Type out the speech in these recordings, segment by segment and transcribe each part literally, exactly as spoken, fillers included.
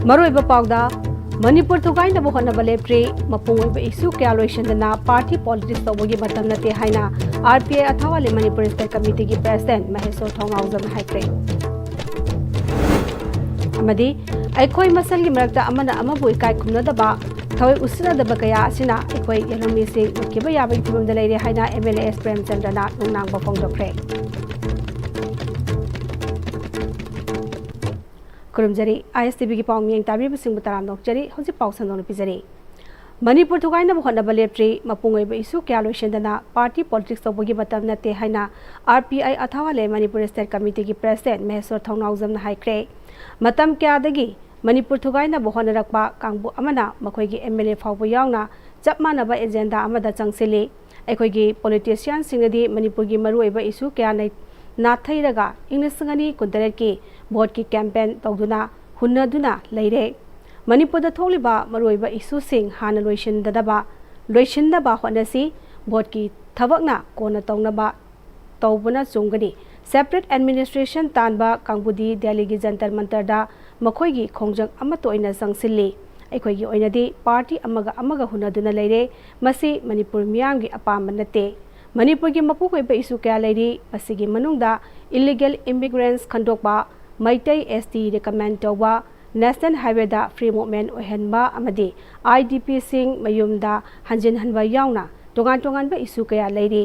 ꯃꯔꯨꯑꯣꯏꯕ ꯄꯥꯎꯗ, ꯃꯅꯤꯄꯨꯔ ꯊꯨꯒꯥꯏꯅꯕ ꯍꯣꯠꯅꯕ ꯂꯦꯞꯇ꯭ꯔꯤ, ꯃꯄꯨꯡ ꯑꯣꯏꯕ ꯏꯁꯨ ꯀꯌꯥ ꯂꯣꯏꯁꯤꯟꯗꯅ ꯄꯥꯔꯇꯤ ꯄꯣꯂꯤꯇꯤꯛꯁ ꯇꯧꯕꯒꯤ ꯃꯇꯝ ꯅꯠꯇꯦ ꯍꯥꯏꯅ ꯑꯥꯔ ꯄꯤ ꯑꯥꯏ ꯑꯊꯥꯋꯥꯂꯦ ꯃꯅꯤꯄꯨꯔ ꯁ꯭ꯇꯦꯠ ꯀꯃꯤꯇꯤꯒꯤ ꯄ꯭ꯔꯦꯁꯤꯗꯦꯟꯠ ꯃꯍꯦꯁꯣꯔ ꯊꯧꯅꯥꯎꯖꯝꯅ ꯍꯥꯏꯈ꯭ꯔꯦ꯫ ꯑꯃꯗꯤ ꯑꯩꯈꯣꯏ ꯃꯁꯦꯜꯒꯤ ꯃꯔꯛꯇ ꯑꯃꯅ ꯑꯃꯕꯨ ꯏꯀꯥꯏ ꯈꯨꯝꯅꯗꯕ, ꯊꯑꯣꯏ ꯎꯁꯤꯠꯅꯗꯕ ꯀꯌꯥ ꯑꯁꯤꯅ ꯑꯩꯈꯣꯏ ꯌꯦꯜꯍꯧꯃꯤꯁꯤꯡ ꯃꯨꯠꯈꯤꯕ ꯌꯥꯕꯒꯤ ꯐꯤꯕꯝꯗ ꯂꯩꯔꯦ ꯍꯥꯏꯅ ꯑꯦꯝ ꯑꯦꯜ ꯑꯦ ꯑꯦꯁ ꯄ꯭ꯔꯦꯝꯆꯟꯗ꯭ꯔꯅ ꯅꯨꯡꯅꯥꯡꯕ ꯐꯣꯡꯗꯣꯛꯈ꯭ꯔꯦ꯫ ꯈꯨꯔꯨꯝꯖꯔꯤ, ꯑꯥꯏ ꯑꯦꯁ ꯇꯤ ꯚꯤꯒꯤ ꯄꯥꯎ ꯃꯤꯠꯌꯦꯡ ꯇꯥꯕꯤꯕꯁꯤꯡꯕꯨ ꯇꯔꯥꯝꯅ ꯑꯣꯛꯆꯔꯤ꯫ ꯍꯧꯖꯤꯛ ꯄꯥꯎ ꯁꯟꯗꯣꯛꯅ ꯄꯤꯖꯔꯤ꯫ ꯃꯅꯤꯄꯨꯔ ꯊꯨꯒꯥꯏꯅꯕ ꯍꯣꯠꯅꯕ ꯂꯦꯞꯇ꯭ꯔꯤ, ꯃꯄꯨꯡ ꯑꯣꯏꯕ ꯏꯁꯨ ꯀꯌꯥ ꯂꯣꯏꯁꯤꯟꯗꯅ ꯄꯥꯔꯇꯤ ꯄꯣꯂꯤꯇꯤꯛꯁ ꯇꯧꯕꯒꯤ ꯃꯇꯝ ꯅꯠꯇꯦ ꯍꯥꯏꯅ ꯑꯥꯔ ꯄꯤ ꯑꯥꯏ ꯑꯊꯥꯋꯥꯂꯦ ꯃꯅꯤꯄꯨꯔ ꯁ꯭ꯇꯦꯠ ꯀꯃꯤꯇꯤꯒꯤ ꯄ꯭ꯔꯦꯁꯤꯗꯦꯟꯠ ꯃꯍꯦꯁꯣꯔ ꯊꯧꯅꯥꯎꯖꯝꯅ ꯍꯥꯏꯈ꯭ꯔꯦ꯫ ꯃꯇꯝ ꯀꯌꯥꯗꯒꯤ ꯃꯅꯤꯄꯨꯔ ꯊꯨꯒꯥꯏꯅꯕ ꯍꯣꯠꯅꯔꯛꯄ ꯀꯥꯡꯕꯨ ꯑꯃꯅ ꯃꯈꯣꯏꯒꯤ ꯑꯦꯝ ꯑꯦꯜ ꯑꯦ ꯐꯥꯎꯕ ꯌꯥꯎꯅ ꯆꯞ ꯃꯥꯟꯅꯕ ꯑꯦꯖꯦꯟꯗꯥ ꯑꯃꯗ ꯆꯪꯁꯤꯜꯂꯤ꯫ ꯑꯩꯈꯣꯏꯒꯤ ꯄꯣꯂꯤꯇꯤꯁꯤꯌꯥꯟꯁꯤꯡꯅꯗꯤ ꯃꯅꯤꯄꯨꯔꯒꯤ ꯃꯔꯨꯑꯣꯏꯕ ꯏꯁꯨ ꯀꯌꯥ ꯅꯩ-, ꯅꯥꯊꯩꯔꯒ ꯏꯪ ꯂꯤꯁꯤꯡ ꯑꯅꯤ ꯀꯨꯟꯇꯔꯦꯠꯀꯤ ꯚꯣꯠꯀꯤ ꯀꯦꯝꯄꯦꯟ ꯇꯧꯗꯨꯅ ꯍꯨꯟꯅꯗꯨꯅ ꯂꯩꯔꯦ꯫ ꯃꯅꯤꯄꯨꯔꯗ ꯊꯣꯛꯂꯤꯕ ꯃꯔꯨꯑꯣꯏꯕ ꯏꯁꯨꯁꯤꯡ ꯍꯥꯟꯅ ꯂꯣꯏꯁꯤꯟꯗꯅꯕ, ꯂꯣꯏꯁꯤꯟꯅꯕ ꯍꯣꯠꯅꯁꯤ꯫ ꯚꯣꯠꯀꯤ ꯊꯕꯛꯅ ꯀꯣꯟꯅ ꯇꯧꯅꯕ ꯇꯧꯕꯅ ꯆꯨꯝꯒꯅꯤ꯫ ꯁꯦꯄꯔꯦꯠ ꯑꯦꯗꯃꯤꯅꯤꯁꯇ꯭ꯔꯦꯁꯟ ꯇꯥꯟꯕ ꯀꯥꯡꯕꯨꯗꯤ ꯗꯦꯜꯂꯤꯒꯤ ꯖꯟꯇꯔ ꯃꯟꯇꯔꯗ ꯃꯈꯣꯏꯒꯤ ꯈꯣꯡꯖꯪ ꯑꯃꯠꯇ ꯑꯣꯏꯅ ꯆꯪꯁꯤꯜꯂꯤ꯫ ꯑꯩꯈꯣꯏꯒꯤ ꯑꯣꯏꯅꯗꯤ ꯄꯥꯔꯇꯤ ꯑꯃꯒ ꯑꯃꯒ ꯍꯨꯟꯅꯗꯨꯅ ꯂꯩꯔꯦ꯫ ꯃꯁꯤ ꯃꯅꯤꯄꯨꯔ ꯃꯤꯌꯥꯝꯒꯤ ꯑꯄꯥꯝꯕ ꯅꯠꯇꯦ꯫ ꯃꯅꯤꯄꯨꯔꯒꯤ ꯃꯄꯨꯡ ꯑꯣꯏꯕ ꯏꯁꯨ ꯀꯌꯥ ꯂꯩꯔꯤ꯫ ꯃꯁꯤꯒꯤ ꯃꯅꯨꯡꯗ ꯏꯂꯤꯒꯦꯜ ꯏꯃꯤꯒ꯭ꯔꯦꯟꯠꯁ ꯈꯟꯗꯣꯛꯄ, ꯃꯩꯇꯩ ꯑꯦꯁ ꯇꯤ ꯔꯤꯀꯃꯦꯟ ꯇꯧꯕ, ꯅꯦꯁꯅꯦꯜ ꯍꯥꯏꯋꯦꯗ ꯐ꯭ꯔꯤ ꯃꯨꯚꯃꯦꯟꯠ ꯑꯣꯏꯍꯟꯕ ꯑꯃꯗꯤ ꯑꯥꯏ ꯗꯤ ꯄꯤꯁꯤꯡ ꯃꯌꯨꯝꯗ ꯍꯟꯖꯤꯟꯍꯟꯕ ꯌꯥꯎꯅ ꯇꯣꯉꯥꯟ ꯇꯣꯉꯥꯟꯕ ꯏꯁꯨ ꯀꯌꯥ ꯂꯩꯔꯤ꯫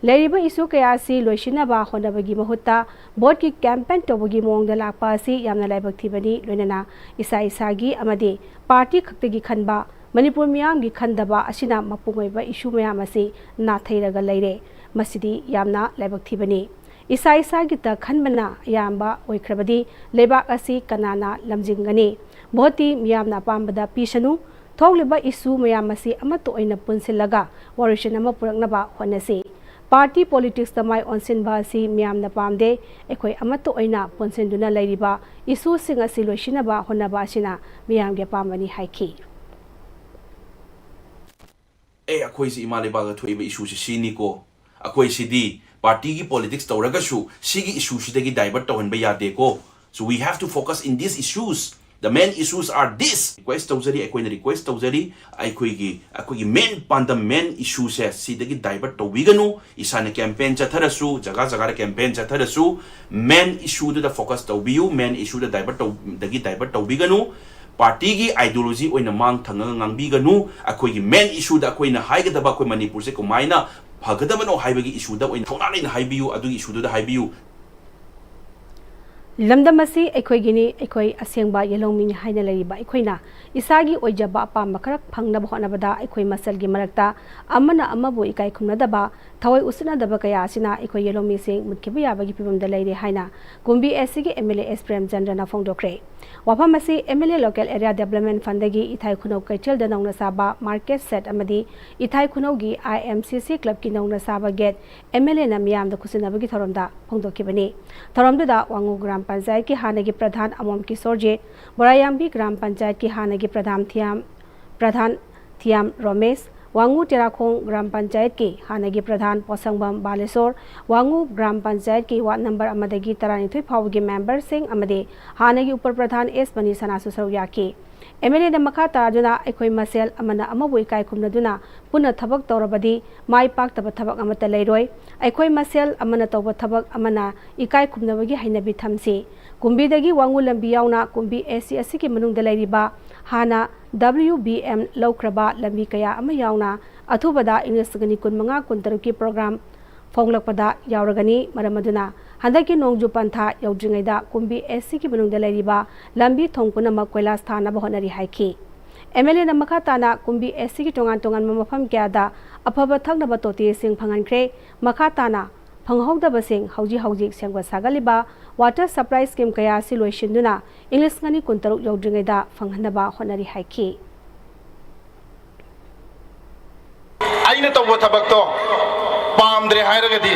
ꯂꯩꯔꯤꯕ ꯏꯁꯨ ꯀꯌꯥ ꯑꯁꯤ ꯂꯣꯏꯁꯤꯟꯅꯕ ꯍꯣꯠꯅꯕꯒꯤ ꯃꯍꯨꯠꯇ ꯚꯣꯠꯀꯤ ꯀꯦꯝꯄꯦꯟ ꯇꯧꯕꯒꯤ ꯃꯑꯣꯡꯗ ꯂꯥꯛꯄ ꯑꯁꯤ ꯌꯥꯝꯅ ꯂꯥꯏꯕꯛ ꯊꯤꯕꯅꯤ꯫ ꯂꯣꯏꯅꯅ ꯏꯁꯥ ꯏꯁꯥꯒꯤ ꯑꯃꯗꯤ ꯄꯥꯔꯇꯤ ꯈꯛꯇꯒꯤ ꯈꯟꯕ, ꯃꯅꯤꯄꯨꯔ ꯃꯤꯌꯥꯝꯒꯤ ꯈꯟꯗꯕ ꯑꯁꯤꯅ ꯃꯄꯨꯡ ꯑꯣꯏꯕ ꯏꯁꯨ ꯃꯌꯥꯝ ꯑꯁꯤ ꯅꯥꯊꯩꯔꯒ ꯂꯩꯔꯦ꯫ ꯃꯁꯤꯗꯤ ꯌꯥꯝꯅ ꯂꯥꯏꯕꯛ ꯊꯤꯕꯅꯤ꯫ ꯏꯁꯥ ꯏꯁꯥꯒꯤꯇ ꯈꯟꯕꯅ ꯑꯌꯥꯝꯕ ꯑꯣꯏꯈ꯭ꯔꯕꯗꯤ ꯂꯩꯕꯥꯛ ꯑꯁꯤ ꯀꯅꯥꯅ ꯂꯝꯖꯤꯡꯒꯅꯤ? ꯚꯣꯠꯇꯤ ꯃꯤꯌꯥꯝꯅ ꯑꯄꯥꯝꯕꯗ ꯄꯤꯁꯅꯨ꯫ ꯊꯣꯛꯂꯤꯕ ꯏꯁꯨ ꯃꯌꯥꯝ ꯑꯁꯤ ꯑꯃꯠꯇ ꯑꯣꯏꯅ ꯄꯨꯟꯁꯤꯜꯂꯒ ꯋꯥꯔꯣꯏꯁꯤꯟ ꯑꯃ ꯄꯨꯔꯛꯅꯕ ꯍꯣꯠꯅꯁꯤ꯫ ꯄꯥꯔꯇꯤ ꯄꯣꯂꯤꯇꯤꯛꯁꯇ ꯃꯥꯏ ꯑꯣꯟꯁꯤꯟꯕ ꯑꯁꯤ ꯃꯤꯌꯥꯝꯅ ꯄꯥꯝꯗꯦ꯫ ꯑꯩꯈꯣꯏ ꯑꯃꯠꯇ ꯑꯣꯏꯅ ꯄꯨꯟꯁꯤꯟꯗꯨꯅ ꯂꯩꯔꯤꯕ ꯏꯁꯨꯁꯤꯡ ꯑꯁꯤ ꯂꯣꯏꯁꯤꯟꯅꯕ ꯍꯣꯠꯅꯕ ꯑꯁꯤꯅ ꯃꯤꯌꯥꯝꯒꯤ ꯑꯄꯥꯝꯕꯅꯤ ꯍꯥꯏꯈꯤ꯫ ꯑꯦ, ꯑꯩꯈꯣꯏꯁꯤ ꯏꯃꯥ ꯂꯩꯕꯥꯛꯇ ꯊꯣꯛꯏꯕ ꯏꯁꯨꯁꯤ ꯁꯤꯅꯤꯀꯣ, ꯑꯩꯈꯣꯏ ꯁꯤꯗꯤ ꯄꯥꯔꯇꯤꯒꯤ ꯄꯣꯂꯤꯇꯤꯛꯁ ꯇꯧꯔꯒꯁꯨ ꯁꯤꯒꯤ ꯏꯁꯨꯁꯤꯗꯒꯤ ꯗꯥꯏꯚꯔꯠ ꯇꯧꯍꯟꯕ ꯌꯥꯗꯦꯀꯣ꯫ So we have to focus in these issues. The main issues are this. Request ꯇꯧꯖꯔꯤ, ꯑꯩꯈꯣꯏꯅ request ꯇꯧꯖꯔꯤ, ꯑꯩꯈꯣꯏꯒꯤ ꯑꯩꯈꯣꯏꯒꯤ main ꯄꯥꯟꯗꯝ, main issue ꯁꯦ ꯁꯤꯗꯒꯤ divert ꯇꯧꯕꯤꯒꯅꯨ꯫ ꯏꯁꯥꯅ campaign ꯆꯠꯊꯔꯁꯨ, ꯖꯒꯥ ꯖꯒꯥꯗ campaign ꯆꯠꯊꯔꯁꯨ, main issue ꯗꯨꯗ focus ꯇꯧꯕꯤꯌꯨ꯫ Main issue ꯗ divert ꯇꯧ-, ꯗꯒꯤ divert ꯇꯧꯕꯤꯒꯅꯨ꯫ Party ꯒꯤ ideology ꯑꯣꯏꯅ ꯃꯥꯡ ꯊꯪꯉꯒ ꯉꯥꯡꯕꯤꯒꯅꯨ꯫ ꯑꯩꯈꯣꯏꯒꯤ main issue ꯗ ꯑꯩꯈꯣꯏꯅ ꯍꯥꯏꯒꯗꯕ, ꯑꯩꯈꯣꯏ ꯃꯅꯤꯄꯨꯔꯁꯦ ꯀꯃꯥꯏꯅ ꯐꯒꯗꯕꯅꯣ ꯍꯥꯏꯕꯒꯤ issue ꯗ ꯑꯣꯏꯅ ꯊꯧꯅꯥ ꯂꯩꯅ ꯍꯥꯏꯕꯤꯌꯨ, ꯑꯗꯨꯒꯤ issue ꯗꯨꯗ ꯍꯥꯏꯕꯤꯌꯨ꯫ ꯂꯝꯗꯝ ꯑꯁꯤ ꯑꯩꯈꯣꯏꯒꯤꯅꯤ, ꯑꯩꯈꯣꯏ ꯑꯁꯦꯡꯕ ꯌꯦꯜꯍꯧꯃꯤꯅꯤ ꯍꯥꯏꯅ ꯂꯩꯔꯤꯕ ꯑꯩꯈꯣꯏꯅ ꯏꯁꯥꯒꯤ ꯑꯣꯏꯖꯕ ꯑꯄꯥꯝꯕ ꯈꯔ ꯐꯪꯅꯕ ꯍꯣꯠꯅꯕꯗ ꯑꯩꯈꯣꯏ ꯃꯁꯦꯜꯒꯤ ꯃꯔꯛꯇ ꯑꯃꯅ ꯑꯃꯕꯨ ꯏꯀꯥꯏ ꯈꯨꯝꯅꯗꯕ, ꯊꯑꯣꯏ ꯎꯁꯤꯠꯅꯗꯕ ꯀꯌꯥ ꯑꯁꯤꯅ ꯑꯩꯈꯣꯏ ꯌꯦꯜꯍꯧꯃꯤꯁꯤꯡ ꯃꯨꯠꯈꯤꯕ ꯌꯥꯕꯒꯤ ꯐꯤꯕꯝꯗ ꯂꯩꯔꯦ ꯍꯥꯏꯅ ꯀꯨꯝꯕꯤ ꯑꯦꯁ ꯁꯤꯒꯤ ꯑꯦꯝ ꯑꯦꯜ ꯑꯦ ꯑꯦꯁ ꯄ꯭ꯔꯦꯝꯆꯟꯗ꯭ꯔꯅ ꯐꯣꯡꯗꯣꯛꯈ꯭ꯔꯦ꯫ ꯋꯥꯐꯝ ꯑꯁꯤ M L A local area development ꯐꯟꯗꯒꯤ ꯏꯊꯥꯏ ꯈꯨꯅꯧ ꯀꯩꯊꯦꯜꯗ ꯅꯧꯅ ꯁꯥꯕ market shed ꯑꯃꯗꯤ ꯏꯊꯥꯏ ꯈꯨꯅꯧꯒꯤ ꯑꯥꯏ ꯑꯦꯝ ꯁꯤ ꯁꯤ ꯀ꯭ꯂꯕꯀꯤ ꯅꯧꯅ ꯁꯥꯕ ꯒꯦꯠ ꯑꯦꯝ ꯑꯦꯜ ꯑꯦꯅ ꯃꯤꯌꯥꯝꯗ ꯈꯨꯠꯁꯤꯟꯅꯕꯒꯤ ꯊꯧꯔꯝꯗ ꯐꯣꯡꯗꯣꯛꯈꯤꯕꯅꯤ꯫ ꯊꯧꯔꯝꯗꯨꯗ ꯋꯥꯉꯨ ꯒ꯭ꯔꯥꯝ ꯄꯟꯆꯥꯌꯠꯀꯤ ꯍꯥꯟꯅꯒꯤ ꯄ꯭ꯔꯙꯥꯟ ꯑꯃꯣꯝ ꯀꯤꯁꯣꯔꯖꯤꯠ, ꯕꯣꯔꯥꯌꯥꯝꯕꯤ ꯒ꯭ꯔꯥꯝ ꯄꯟꯆꯥꯌꯠꯀꯤ ꯍꯥꯟꯅꯒꯤ ꯄ꯭ꯔꯙꯥꯟ ꯊꯤꯌꯥꯝ, ꯄ꯭ꯔꯙꯥꯟ ꯊꯤꯌꯥꯝ ꯔꯣꯃꯦꯁ, ꯋꯥꯉꯨ ꯇꯦꯔꯥꯈꯣꯡ ꯒ꯭ꯔꯥꯝ ꯄꯟꯆꯥꯌꯠꯀꯤ ꯍꯥꯟꯅꯒꯤ ꯄ꯭ꯔꯙꯥꯟ ꯄꯣꯁꯪꯕꯝ ꯕꯥꯂꯦꯁꯣꯔ, ꯋꯥꯉꯨ ꯒ꯭ꯔꯥꯝ ꯄꯟꯆꯥꯌꯠꯀꯤ ꯋꯥꯔꯗ ꯅꯝꯕꯔ ꯑꯃꯗꯒꯤ ꯇꯔꯥꯅꯤꯊꯣꯏ ꯐꯥꯎꯕꯒꯤ ꯃꯦꯝꯕꯔꯁꯤꯡ ꯑꯃꯗꯤ ꯍꯥꯟꯅꯒꯤ ꯎꯄ ꯄ꯭ꯔꯙꯥꯟ ꯑꯦꯁ ꯃꯅꯤꯁꯅꯥꯁꯨ ꯁꯔꯨꯛ ꯌꯥꯈꯤ꯫ ꯑꯦꯝ ꯑꯦꯜ ꯑꯦꯅ ꯃꯈꯥ ꯇꯥꯗꯨꯅ ꯑꯩꯈꯣꯏ ꯃꯁꯦꯜ ꯑꯃꯅ ꯑꯃꯕꯨ ꯏꯀꯥꯏ ꯈꯨꯝꯅꯗꯨꯅ ꯄꯨꯟꯅ ꯊꯕꯛ ꯇꯧꯔꯕꯗꯤ ꯃꯥꯏ ꯄꯥꯛꯇꯕ ꯊꯕꯛ ꯑꯃꯠꯇ ꯂꯩꯔꯣꯏ꯫ ꯑꯩꯈꯣꯏ ꯃꯁꯦꯜ ꯑꯃꯅ ꯇꯧꯕ ꯊꯕꯛ ꯑꯃꯅ ꯏꯀꯥꯏ ꯈꯨꯝꯅꯕꯒꯤ ꯍꯩꯅꯕꯤ ꯊꯝꯁꯤ꯫ ꯀꯨꯝꯕꯤꯗꯒꯤ ꯋꯥꯉꯨ ꯂꯝꯕꯤ ꯌꯥꯎꯅ ꯀꯨꯝꯕꯤ ꯑꯦꯁ ꯁꯤ ꯑꯁꯤꯒꯤ ꯃꯅꯨꯡꯗ ꯂꯩꯔꯤꯕ ꯍꯥꯟꯅ ꯗꯕ꯭ꯂꯤꯎ ꯕꯤ ꯑꯦꯝ ꯂꯧꯈ꯭ꯔꯕ ꯂꯝꯕꯤ ꯀꯌꯥ ꯑꯃ ꯌꯥꯎꯅ ꯑꯊꯨꯕꯗ ꯏꯪꯂꯤꯁ ꯆꯒꯅꯤ ꯀꯨꯟꯃꯉꯥ ꯀꯨꯟꯇꯔꯨꯛꯀꯤ ꯄ꯭ꯔꯣꯒ꯭ꯔꯥꯝ ꯐꯣꯡꯂꯛꯄꯗ ꯌꯥꯎꯔꯒꯅꯤ꯫ ꯃꯔꯝ ꯑꯗꯨꯅ ꯍꯟꯗꯛꯀꯤ ꯅꯣꯡꯖꯨ ꯄꯟꯊꯥ ꯌꯧꯗ꯭ꯔꯤꯉꯩꯗ ꯀꯨꯝꯕꯤ ꯑꯦꯁ ꯁꯤꯒꯤ ꯃꯅꯨꯡꯗ ꯂꯩꯔꯤꯕ ꯂꯝꯕꯤ ꯊꯣꯡ ꯄꯨꯝꯅꯃꯛ ꯀꯣꯏꯂꯥꯁ ꯊꯥꯅꯕ ꯍꯣꯠꯅꯔꯤ ꯍꯥꯏꯈꯤ꯫ ꯑꯦꯝ ꯑꯦꯜ ꯑꯦꯅ ꯃꯈꯥ ꯇꯥꯅ ꯀꯨꯝꯕꯤ ꯑꯦꯁ ꯁꯤꯒꯤ ꯇꯣꯉꯥꯟ ꯇꯣꯉꯥꯟꯕ ꯃꯐꯝ ꯀꯌꯥꯗ ꯑꯐꯕ ꯊꯛꯅꯕ ꯇꯣꯇꯤꯁꯤꯡ ꯐꯪꯍꯟꯈ꯭ꯔꯦ꯫ ꯃꯈꯥ ꯇꯥꯅ ꯐꯪꯍꯧꯗꯕꯁꯤꯡ ꯍꯧꯖꯤꯛ ꯍꯧꯖꯤꯛ ꯁꯦꯝꯒꯠ ꯁꯥꯒꯠꯂꯤꯕ water supply scheme ꯀꯌꯥ ꯑꯁꯤ ꯂꯣꯏꯁꯤꯟꯗꯨꯅ ꯏꯪꯂꯤꯁ ꯆꯒꯅꯤ ꯀꯨꯟꯇꯔꯨꯛ ꯌꯧꯗ꯭ꯔꯤꯉꯩꯗ ꯐꯪꯍꯟꯅꯕ ꯍꯣꯠꯅꯔꯤ ꯍꯥꯏꯈꯤ꯫ ꯑꯩꯅ ꯇꯧꯕ ꯊꯕꯛꯇꯣ ꯄꯥꯝꯗ꯭ꯔꯦ ꯍꯥꯏꯔꯒꯗꯤ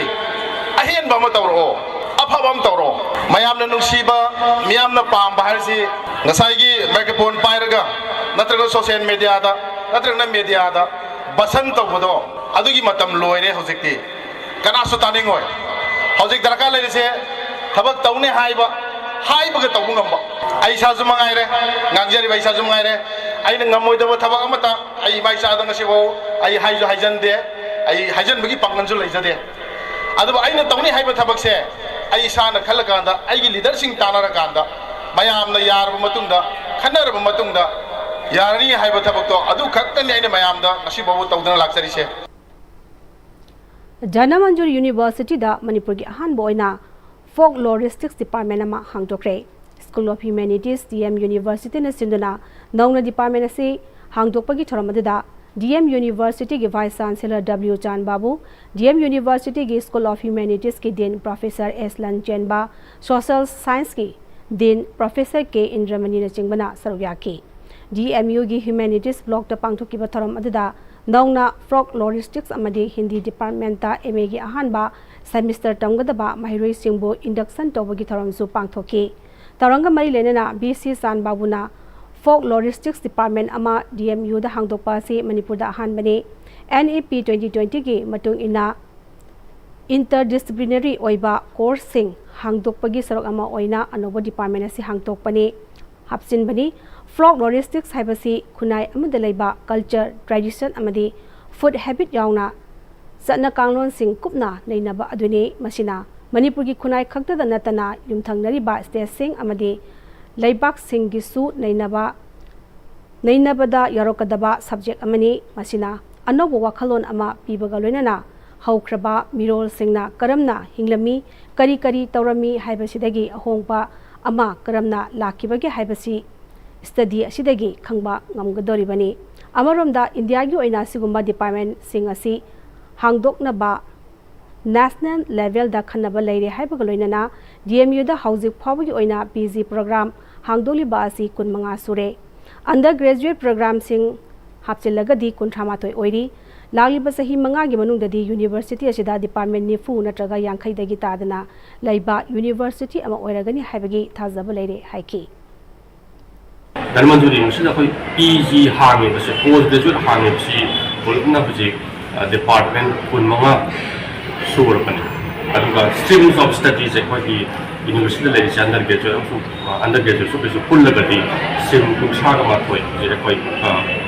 ꯑꯍꯦꯟꯕ ꯑꯃ ꯇꯧꯔꯛꯑꯣ, ꯑꯐꯕ ꯑꯃ ꯇꯧꯔꯛꯑꯣ꯫ ꯃꯌꯥꯝꯅ ꯅꯨꯡꯁꯤꯕ, ꯃꯤꯌꯥꯝꯅ ꯄꯥꯝꯕ ꯍꯥꯏꯔꯤꯁꯤ ꯉꯁꯥꯏꯒꯤ microphone ꯄꯥꯏꯔꯒ ꯅꯠꯇ꯭ꯔꯒ social media ꯗ ꯅꯠꯇ꯭ꯔꯒꯅ media ꯗ ꯚꯥꯁꯟ ꯇꯧꯕꯗꯣ ꯑꯗꯨꯒꯤ ꯃꯇꯝ ꯂꯣꯏꯔꯦ ꯍꯧꯖꯤꯛꯇꯤ꯫ ꯀꯅꯥꯁꯨ ꯇꯥꯅꯤꯡꯉꯣꯏ꯫ ꯍꯧꯖꯤꯛ ꯗꯔꯀꯥꯔ ꯂꯩꯔꯤꯁꯦ ꯊꯕꯛ ꯇꯧꯅꯤ ꯍꯥꯏꯕ, ꯍꯥꯏꯕꯒ ꯇꯧꯕ ꯉꯝꯕ꯫ ꯑꯩ ꯏꯁꯥꯁꯨ ꯃꯉꯥꯏꯔꯦ, ꯉꯥꯡꯖꯔꯤꯕ ꯑꯩ ꯏꯁꯥꯁꯨ ꯃꯉꯥꯏꯔꯦ, ꯑꯩꯅ ꯉꯝꯃꯣꯏꯗꯕ ꯊꯕꯛ ꯑꯃꯇ ꯑꯩ ꯏꯃꯥ ꯏꯆꯥꯗ ꯉꯁꯤꯐꯥꯎ ꯑꯩ ꯍꯥꯏꯁꯨ ꯍꯥꯏꯖꯟꯗꯦ, ꯑꯩ ꯍꯥꯏꯖꯟꯕꯒꯤ ꯄꯥꯡꯒꯜꯁꯨ ꯂꯩꯖꯗꯦ꯫ ꯑꯗꯨꯕꯨ ꯑꯩꯅ ꯇꯧꯅꯤ ꯍꯥꯏꯕ ꯊꯕꯛꯁꯦ ꯑꯩ ꯏꯁꯥꯅ ꯈꯜꯂꯀꯥꯟꯗ, ꯑꯩꯒꯤ ꯂꯤꯗꯔꯁꯤꯡ ꯇꯥꯟꯅꯔꯀꯥꯟꯗ, ꯃꯌꯥꯝꯅ ꯌꯥꯔꯕ ꯃꯇꯨꯡꯗ, ꯈꯟꯅꯔꯕ ꯃꯇꯨꯡꯗ ꯌꯥꯔꯅꯤ ꯍꯥꯏꯕ ꯊꯕꯛꯇꯣ ꯑꯗꯨ ꯈꯛꯇꯅꯤ ꯑꯩꯅ ꯃꯌꯥꯝꯗ ꯉꯁꯤꯐꯥꯎꯕ ꯇꯧꯗꯨꯅ ꯂꯥꯛꯆꯔꯤꯁꯦ꯫ ꯙꯅꯃꯟꯖꯨꯔꯤ ꯌꯨꯅꯤꯚꯔꯁꯤꯇꯤꯗ ꯃꯅꯤꯄꯨꯔꯒꯤ ꯑꯍꯥꯟꯕ ꯑꯣꯏꯅ ꯐꯣꯛ ꯂꯣꯔꯤꯁꯇꯤꯛꯁ ꯗꯤꯄꯥꯔꯠꯃꯦꯟ ꯑꯃ ꯍꯥꯡꯗꯣꯛꯈ꯭ꯔꯦ꯫ School of Humanities, D M ꯌꯨꯅꯤꯚꯔꯁꯤꯇꯤꯅ ꯁꯤꯟꯗꯨꯅ ꯅꯧꯅ ꯗꯤꯄꯥꯔꯠꯃꯦꯟ ꯑꯁꯤ ꯍꯥꯡꯗꯣꯛꯄꯒꯤ ꯊꯧꯔꯝ ꯑꯗꯨꯗ ꯗꯤ ꯑꯦꯝ ꯌꯨꯅꯤꯚꯔꯁꯤꯇꯤꯒꯤ vice chancellor W Chan Babu, D M ꯌꯨꯅꯤꯚꯔꯁꯤꯇꯤꯒꯤ School of Humanities ꯀꯤ ꯗꯤꯟ ꯄ꯭ꯔꯣꯐꯦꯁꯔ ꯑꯦꯁ ꯂꯟꯆꯦꯟꯕ, ꯁꯣꯁꯤꯌꯦꯜ ꯁꯥꯏꯟꯁꯀꯤ ꯗꯤꯟ ꯄ꯭ꯔꯣꯐꯦꯁꯔ ꯀꯦ ꯏꯟꯗ꯭ꯔꯃꯅꯤꯅꯆꯤꯡꯕꯅ ꯁꯔꯨꯛ ꯌꯥꯈꯤ꯫ ꯗꯤ ꯑꯦꯝ ꯌꯨꯒꯤ ꯍ꯭ꯌꯨꯃꯦꯅꯤꯇꯤꯁ ꯕ꯭ꯂꯣꯛꯇ ꯄꯥꯡꯊꯣꯛꯈꯤꯕ ꯊꯧꯔꯝ ꯑꯗꯨꯗ ꯅꯧꯅ ꯐꯣꯛ ꯂꯣꯔꯤꯁꯇꯤꯛꯁ ꯑꯃꯗꯤ ꯍꯤꯟꯗꯤ ꯗꯤꯄꯥꯔꯠꯃꯦꯟꯇ ꯑꯦꯝ ꯑꯦꯒꯤ ꯑꯍꯥꯟꯕ ꯁꯦꯃꯤꯁꯇꯔ ꯇꯝꯒꯗꯕ ꯃꯍꯩꯔꯣꯏꯁꯤꯡꯕꯨ ꯏꯟꯗꯛꯁꯟ ꯇꯧꯕꯒꯤ ꯊꯧꯔꯝꯁꯨ ꯄꯥꯡꯊꯣꯛꯈꯤ꯫ ꯊꯧꯔꯝꯒ ꯃꯔꯤ ꯂꯩꯅꯅ ꯚꯤ ꯁꯤ ꯆꯥꯟ ꯕꯥꯕꯨꯅ ꯐꯣꯛ ꯂꯣꯔꯤꯁꯇꯤꯛꯁ ꯗꯤꯄꯥꯔꯠꯃꯦꯟ ꯑꯃ ꯗꯤ ꯑꯦꯝ ꯌꯨꯗ ꯍꯥꯡꯗꯣꯛꯄ ꯑꯁꯤ ꯃꯅꯤꯄꯨꯔꯗ ꯑꯍꯥꯟꯕꯅꯤ꯫ ꯑꯦꯟ ꯏ ꯄꯤ ꯇ꯭ꯋꯦꯟꯇꯤ ꯇ꯭ꯋꯦꯟꯇꯤꯒꯤ ꯃꯇꯨꯡ ꯏꯟꯅ ꯏꯟꯇꯔ ꯗꯤꯁꯤꯄ꯭ꯂꯤꯅꯔꯤ ꯑꯣꯏꯕ ꯀꯣꯔꯁꯁꯤꯡ ꯍꯥꯡꯗꯣꯛꯄꯒꯤ ꯁꯔꯨꯛ ꯑꯃ ꯑꯣꯏꯅ ꯑꯅꯧꯕ ꯗꯤꯄꯥꯔꯠꯃꯦꯟ ꯑꯁꯤ ꯍꯥꯡꯗꯣꯛꯄꯅꯤ, ꯍꯥꯞꯆꯤꯟꯕꯅꯤ꯫ ꯐꯣꯛ ꯂꯣꯔꯤꯁꯇꯤꯛꯁ ꯍꯥꯏꯕꯁꯤ ꯈꯨꯟꯅꯥꯏ ꯑꯃꯗ ꯂꯩꯕ ꯀꯜꯆꯔ, ꯇ꯭ꯔꯦꯗꯤꯁꯟ ꯑꯃꯗꯤ ꯐꯨꯗ ꯍꯦꯕꯤꯠ ꯌꯥꯎꯅ ꯆꯠꯅ ꯀꯥꯡꯂꯣꯟꯁꯤꯡ ꯀꯨꯞꯅ ꯅꯩꯅꯕ ꯑꯗꯨꯅꯤ꯫ ꯃꯁꯤꯅ ꯃꯅꯤꯄꯨꯔꯒꯤ ꯈꯨꯟꯅꯥꯏ ꯈꯛꯇꯗ ꯅꯠꯇꯅ ꯌꯨꯝꯊꯪꯅꯔꯤꯕ ꯁ꯭ꯇꯦꯠꯁꯤꯡ ꯑꯃꯗꯤ ꯂꯩꯕꯥꯛꯁꯤꯡꯒꯤꯁꯨ ꯅꯩꯅꯕ, ꯅꯩꯅꯕꯗ ꯌꯥꯎꯔꯛꯀꯗꯕ ꯁꯕꯖꯦꯛ ꯑꯃꯅꯤ꯫ ꯃꯁꯤꯅ ꯑꯅꯧꯕ ꯋꯥꯈꯜꯂꯣꯟ ꯑꯃ ꯄꯤꯕꯒ ꯂꯣꯏꯅꯅ ꯍꯧꯈ꯭ꯔꯕ ꯃꯤꯔꯣꯜꯁꯤꯡꯅ ꯀꯔꯝꯅ ꯍꯤꯡꯂꯝꯃꯤ, ꯀꯔꯤ ꯀꯔꯤ ꯇꯧꯔꯝꯃꯤ ꯍꯥꯏꯕꯁꯤꯗꯒꯤ ꯑꯍꯣꯡꯕ ꯑꯃ ꯀꯔꯝꯅ ꯂꯥꯛꯈꯤꯕꯒꯦ ꯍꯥꯏꯕꯁꯤ ꯁ꯭ꯇꯗꯤ ꯑꯁꯤꯗꯒꯤ ꯈꯪꯕ ꯉꯝꯒꯗꯧꯔꯤꯕꯅꯤ꯫ ꯑꯃꯔꯣꯝꯗ ꯏꯟꯗꯤꯌꯥꯒꯤ ꯑꯣꯏꯅ ꯑꯁꯤꯒꯨꯝꯕ ꯗꯤꯄꯥꯔꯠꯃꯦꯟꯁꯤꯡ ꯑꯁꯤ ꯍꯥꯡꯗꯣꯛꯅꯕ ꯅꯦꯁꯅꯦꯜ ꯂꯦꯚꯦꯜꯗ ꯈꯟꯅꯕ ꯂꯩꯔꯦ ꯍꯥꯏꯕꯒ ꯂꯣꯏꯅꯅ ꯗꯤ ꯑꯦꯝ ꯌꯨꯗ ꯍꯧꯖꯤꯛ ꯐꯥꯎꯕꯒꯤ ꯑꯣꯏꯅ ꯄꯤ ꯖꯤ ꯄ꯭ꯔꯣꯒ꯭ꯔꯥꯝ ꯍꯥꯡꯗꯣꯛꯂꯤꯕ ꯑꯁꯤ ꯀꯨꯟꯃꯉꯥ ꯁꯨꯔꯦ꯫ ꯑꯟꯗꯔ ꯒ꯭ꯔꯦꯖꯨꯑꯦꯠ ꯄ꯭ꯔꯣꯒ꯭ꯔꯥꯝꯁꯤꯡ ꯍꯥꯞꯆꯤꯜꯂꯒꯗꯤ ꯀꯨꯟꯊ꯭ꯔꯥ ꯃꯥꯊꯣꯏ ꯑꯣꯏꯔꯤ꯫ ꯂꯥꯛꯂꯤꯕ ꯆꯍꯤ ꯃꯉꯥꯒꯤ ꯃꯅꯨꯡꯗꯗꯤ ꯌꯨꯅꯤꯚꯔꯁꯤꯇꯤ ꯑꯁꯤꯗ ꯗꯤꯄꯥꯔꯠꯃꯦꯟ ꯅꯤꯐꯨ ꯅꯠꯇ꯭ꯔꯒ ꯌꯥꯡꯈꯩꯗꯒꯤ ꯇꯥꯗꯅ ꯂꯩꯕ ꯌꯨꯅꯤꯚꯔꯁꯤꯇꯤ ꯑꯃ ꯑꯣꯏꯔꯒꯅꯤ ꯍꯥꯏꯕꯒꯤ ꯊꯥꯖꯕ ꯂꯩꯔꯦ ꯍꯥꯏꯈꯤ꯫ ꯙꯅꯃꯟꯖꯨꯔꯤ ꯌꯨꯅꯤꯚꯔꯁꯤꯇꯤꯗ ꯑꯩꯈꯣꯏ ꯄꯤ ꯖꯤ ꯍꯥꯡꯉꯤꯕꯁꯦ, ꯄꯣꯁ ꯒ꯭ꯔꯦꯖꯨꯑꯦꯠ ꯍꯥꯡꯉꯤꯕꯁꯤ ꯄꯨꯂꯞꯅ ꯍꯧꯖꯤꯛ ꯗꯤꯄꯥꯔꯠꯃꯦꯟ ꯀꯨꯟꯃꯉꯥ ꯁꯨꯔꯕꯅꯤ꯫ ꯑꯗꯨꯒ streams of studies ꯑꯩꯈꯣꯏꯒꯤ ꯌꯨꯅꯤꯚꯔꯁꯤꯇꯤꯗ ꯂꯩꯔꯤꯁꯦ ꯑꯟꯗꯔ ꯒ꯭ꯔꯦꯖꯨꯑꯦꯠ ꯑꯃꯁꯨꯡ ꯑꯟꯗꯔ ꯒ꯭ꯔꯦꯖꯨꯑꯦꯠꯁꯨ ꯀꯩꯁꯨ ꯄꯨꯜꯂꯒꯗꯤ ꯁꯤꯝ ꯀꯨꯟꯊ꯭ꯔꯥꯒ ꯃꯥꯊꯣꯏ ꯍꯧꯖꯤꯛ ꯑꯩꯈꯣꯏ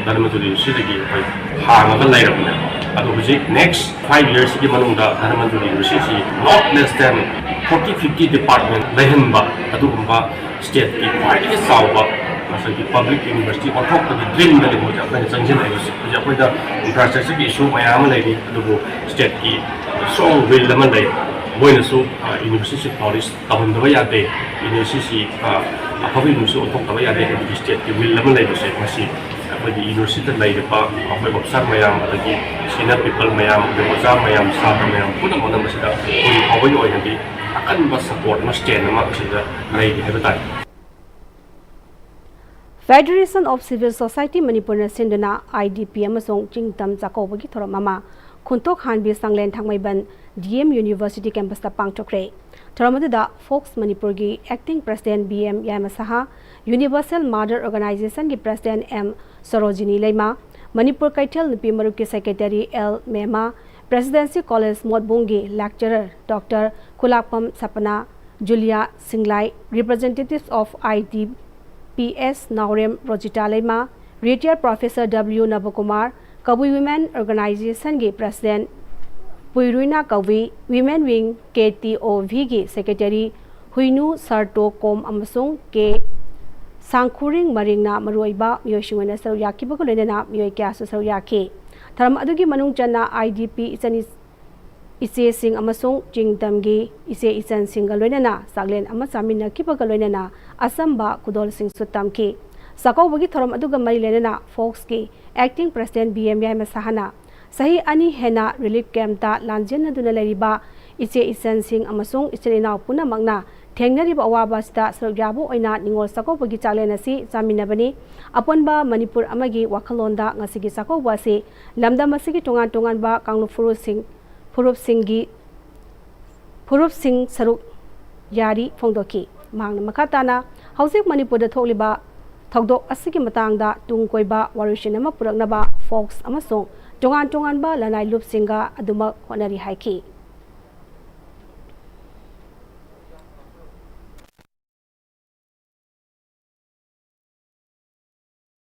ꯙꯔꯃꯖꯨꯔꯤ ꯌꯨꯅꯤꯚꯔꯁꯤꯇꯤꯗꯒꯤ ꯑꯩꯈꯣꯏ ꯍꯥꯡꯉꯒ ꯂꯩꯔꯕꯅꯦ꯫ ꯑꯗꯣ ꯍꯧꯖꯤꯛ ꯅꯦꯛꯁ ꯐꯥꯏꯚ ꯌꯔꯁꯀꯤ ꯃꯅꯨꯡꯗ ꯙꯔꯃꯖꯨꯔꯤ ꯌꯨꯅꯤꯚꯔꯁꯤꯇꯤꯁꯤ not less than forty fifty department ꯂꯩꯍꯟꯕ, ꯑꯗꯨꯒꯨꯝꯕ ꯁ꯭ꯇꯦꯠꯀꯤ ꯈ꯭ꯋꯥꯏꯗꯒꯤ ꯆꯥꯎꯕ ꯉꯁꯥꯏꯒꯤ ꯄꯕ꯭ꯂꯤꯛ ꯌꯨꯅꯤꯚꯔꯁꯤꯇꯤ ꯑꯣꯟꯊꯣꯛꯄꯒꯤ ꯗ꯭ꯔꯤꯝꯗꯅꯤ ꯍꯧꯖꯤꯛ ꯑꯩꯈꯣꯏꯅ ꯆꯪꯁꯤꯜꯂꯛꯏꯕꯁꯤ꯫ ꯍꯧꯖꯤꯛ ꯑꯩꯈꯣꯏꯗ ꯏꯟꯐ꯭ꯔꯥꯁ꯭ꯇ꯭ꯔꯛꯆꯔꯒꯤ ꯏꯁꯨ ꯃꯌꯥꯝ ꯑꯃ ꯂꯩꯔꯤ, ꯑꯗꯨꯕꯨ ꯁ꯭ꯇꯦꯠꯀꯤ ꯁ꯭ꯇꯔꯣꯡ ꯋꯤꯜ ꯑꯃ ꯂꯩ꯫ ꯃꯣꯏꯅꯁꯨ ꯌꯨꯅꯤꯚꯔꯁꯤꯇꯤꯁꯤ ꯐ꯭ꯂꯣꯔꯤꯁ ꯇꯧꯍꯟꯗꯕ ꯌꯥꯗꯦ, ꯌꯨꯅꯤꯚꯔꯁꯤꯇꯤꯁꯤ ꯑꯐꯕ ꯌꯨꯅꯤꯚꯔꯁꯤꯇꯤ ꯑꯣꯟꯊꯣꯛꯇꯕ ꯌꯥꯗꯦ ꯍꯥꯏꯕꯒꯤ ꯁ꯭ꯇꯦꯠꯀꯤ ꯋꯤꯜ ꯑꯃ ꯂꯩꯕꯁꯦ, ꯃꯁꯤ ꯑꯩꯈꯣꯏꯒꯤ ꯌꯨꯅꯤꯚꯔꯁꯤꯇꯤꯗ ꯂꯩꯔꯤꯕ ꯑꯩꯈꯣꯏ ꯑꯣꯐꯤꯁꯥꯔ ꯃꯌꯥꯝ, ꯑꯗꯒꯤ ꯁꯤꯅꯤꯌꯔ ꯄꯤꯄꯜ ꯃꯌꯥꯝ, ꯑꯗꯒꯤ ꯑꯣꯖꯥ ꯃꯌꯥꯝ, ꯁꯥꯇ꯭ꯔ ꯃꯌꯥꯝ ꯄꯨꯝꯅꯃꯛꯅ ꯃꯁꯤꯗ ꯍꯧꯖꯤꯛ ꯐꯥꯎꯕꯒꯤ ꯑꯣꯏꯅꯗꯤ ꯑꯀꯟꯕ ꯁꯄꯣꯔꯠ ꯑꯃ, ꯁ꯭ꯇꯦꯟ ꯑꯃ ꯁꯤꯗ ꯂꯩꯔꯤ ꯍꯥꯏꯕ ꯇꯥꯔꯦ꯫ Federation of Civil Society ꯃꯅꯤꯄꯨꯔꯅ ꯁꯤꯟꯗꯨꯅ ꯑꯥꯏ ꯗꯤ ꯄꯤ ꯑꯃꯁꯨꯡ ꯆꯤꯡꯇꯝ ꯆꯥꯛꯀꯧꯕꯒꯤ ꯊꯧꯔꯝ ꯑꯃ ꯈꯣꯟꯊꯣꯛ ꯍꯥꯟꯕꯤ ꯁꯪꯂꯦꯟ ꯊꯥꯡꯃꯩꯕꯟ ꯗꯤ ꯑꯦꯝ ꯌꯨꯅꯤꯚꯔꯁꯤꯇꯤ ꯀꯦꯝꯄꯁꯇ ꯄꯥꯡꯊꯣꯛꯈ꯭ꯔꯦ꯫ ꯊꯧꯔꯝ ꯑꯗꯨꯗ ꯐꯣꯛꯁ ꯃꯅꯤꯄꯨꯔꯒꯤ ꯑꯦꯛꯇꯤꯡ ꯄ꯭ꯔꯁꯤꯗꯦꯟ ꯕꯤ ꯑꯦꯝ ꯌꯥꯏꯃꯁꯍꯥ, ꯌꯨꯅꯤꯚꯔꯁꯦꯜ ꯃꯥꯗꯔ ꯑꯣꯔꯒꯅꯥꯏꯖꯦꯁꯟꯒꯤ ꯄ꯭ꯔꯁꯤꯗꯦꯟ ꯑꯦꯝ ꯁꯣꯔꯣꯖꯤꯅꯤ ꯂꯩꯃ, ꯃꯅꯤꯄꯨꯔ ꯀꯩꯊꯦꯜ ꯅꯨꯄꯤ ꯃꯔꯨꯞꯀꯤ secretary L Mema, presidency college ꯃꯣꯠꯕꯨꯡꯒꯤ lecturer doctor Khulakpam Sapna, Julia Singlai, representatives of I D P S Naorem Rojita Leima, retired professor W Nabakumar, Kabui women ꯑꯣꯔꯒꯅꯥꯏꯖꯦꯁꯟꯒꯤ ꯄ꯭ꯔꯁꯤꯗꯦꯟ ꯄꯨꯏꯔꯨꯏꯅꯥ Kabui, women wing K T O ꯚꯤꯒꯤ secretary ꯍꯨꯏꯅꯨ ꯁꯥꯔꯇꯣ ꯀꯣꯝ ꯑꯃꯁꯨꯡ ꯀꯦ ꯁꯥꯡꯈꯨꯔꯤꯡ ꯃꯔꯤꯡꯅ ꯃꯔꯨꯑꯣꯏꯕ ꯃꯤꯑꯣꯏꯁꯤꯡ ꯑꯣꯏꯅ ꯁꯔꯨꯛ ꯌꯥꯈꯤꯕꯒ ꯂꯣꯏꯅꯅ ꯃꯤꯑꯣꯏ ꯀꯌꯥꯁꯨ ꯁꯔꯨꯛ ꯌꯥꯈꯤ꯫ ꯊꯧꯔꯝ ꯑꯗꯨꯒꯤ ꯃꯅꯨꯡ ꯆꯟꯅ ꯑꯥꯏ ꯗꯤ ꯄꯤ ꯏꯆꯟ ꯏꯆꯦꯁꯤꯡ ꯑꯃꯁꯨꯡ ꯆꯤꯡꯇꯝꯒꯤ ꯏꯆꯦ ꯏꯆꯟꯁꯤꯡꯒ ꯂꯣꯏꯅꯅ ꯆꯥꯛꯂꯦꯟ ꯑꯃ ꯆꯥꯃꯤꯟꯅꯈꯤꯕꯒ ꯂꯣꯏꯅꯅ ꯑꯆꯝꯕ ꯈꯨꯗꯣꯜꯁꯤꯡꯁꯨ ꯇꯝꯈꯤ꯫ ꯆꯥꯛꯀꯧꯕꯒꯤ ꯊꯧꯔꯝ ꯑꯗꯨꯒ ꯃꯔꯤ ꯂꯩꯅꯅ ꯐꯣꯛꯁꯀꯤ ꯑꯦꯛꯇꯤꯡ ꯄ꯭ꯔꯁꯤꯗꯦꯟ ꯕꯤ ꯑꯦꯝ ꯌꯥꯏꯃꯁꯍꯥꯅ ꯆꯍꯤ ꯑꯅꯤ ꯍꯦꯟꯅ ꯔꯤꯂꯤꯐ ꯀꯦꯝꯞꯇ ꯂꯥꯟꯖꯦꯟꯅꯗꯨꯅ ꯂꯩꯔꯤꯕ ꯏꯆꯦ ꯏꯆꯟꯁꯤꯡ ꯑꯃꯁꯨꯡ ꯏꯆꯤꯜ ꯏꯅꯥꯎ ꯄꯨꯝꯅꯃꯛꯅ ꯊꯦꯡꯅꯔꯤꯕ ꯑꯋꯥꯕ ꯑꯁꯤꯗ ꯁꯔꯨꯛ ꯌꯥꯕ ꯑꯣꯏꯅ ꯅꯤꯉꯣꯜ ꯆꯥꯛꯀꯧꯕꯒꯤ ꯆꯥꯛꯂꯦꯟ ꯑꯁꯤ ꯆꯥꯃꯤꯟꯅꯕꯅꯤ꯫ ꯑꯄꯨꯟꯕ ꯃꯅꯤꯄꯨꯔ ꯑꯃꯒꯤ ꯋꯥꯈꯜꯂꯣꯟꯗ ꯉꯁꯤꯒꯤ ꯆꯥꯛꯀꯧꯕ ꯑꯁꯤ ꯂꯝꯗꯝ ꯑꯁꯤꯒꯤ ꯇꯣꯉꯥꯟ ꯇꯣꯉꯥꯟꯕ ꯀꯥꯡꯂꯨꯞ ꯐꯨꯔꯨꯞꯁꯤꯡ ꯐꯨꯔꯨꯞꯁꯤꯡꯒꯤ ꯐꯨꯔꯨꯞꯁꯤꯡ ꯁꯔꯨꯛ ꯌꯥꯔꯤ ꯐꯣꯡꯗꯣꯛꯈꯤ꯫ ꯃꯍꯥꯛꯅ ꯃꯈꯥ ꯇꯥꯅ ꯍꯧꯖꯤꯛ ꯃꯅꯤꯄꯨꯔꯗ ꯊꯣꯛꯂꯤꯕ ꯊꯧꯗꯣꯛ ꯑꯁꯤꯒꯤ ꯃꯇꯥꯡꯗ ꯇꯨꯡ ꯀꯣꯏꯕ ꯋꯥꯔꯣꯏꯁꯤꯟ ꯑꯃ ꯄꯨꯔꯛꯅꯕ ꯐꯣꯛꯁ ꯑꯃꯁꯨꯡ ꯇꯣꯉꯥꯟ ꯇꯣꯉꯥꯟꯕ ꯂꯅꯥꯏ ꯂꯨꯞꯁꯤꯡꯒ ꯑꯗꯨꯃꯛ ꯍꯣꯠꯅꯔꯤ ꯍꯥꯏꯈꯤ꯫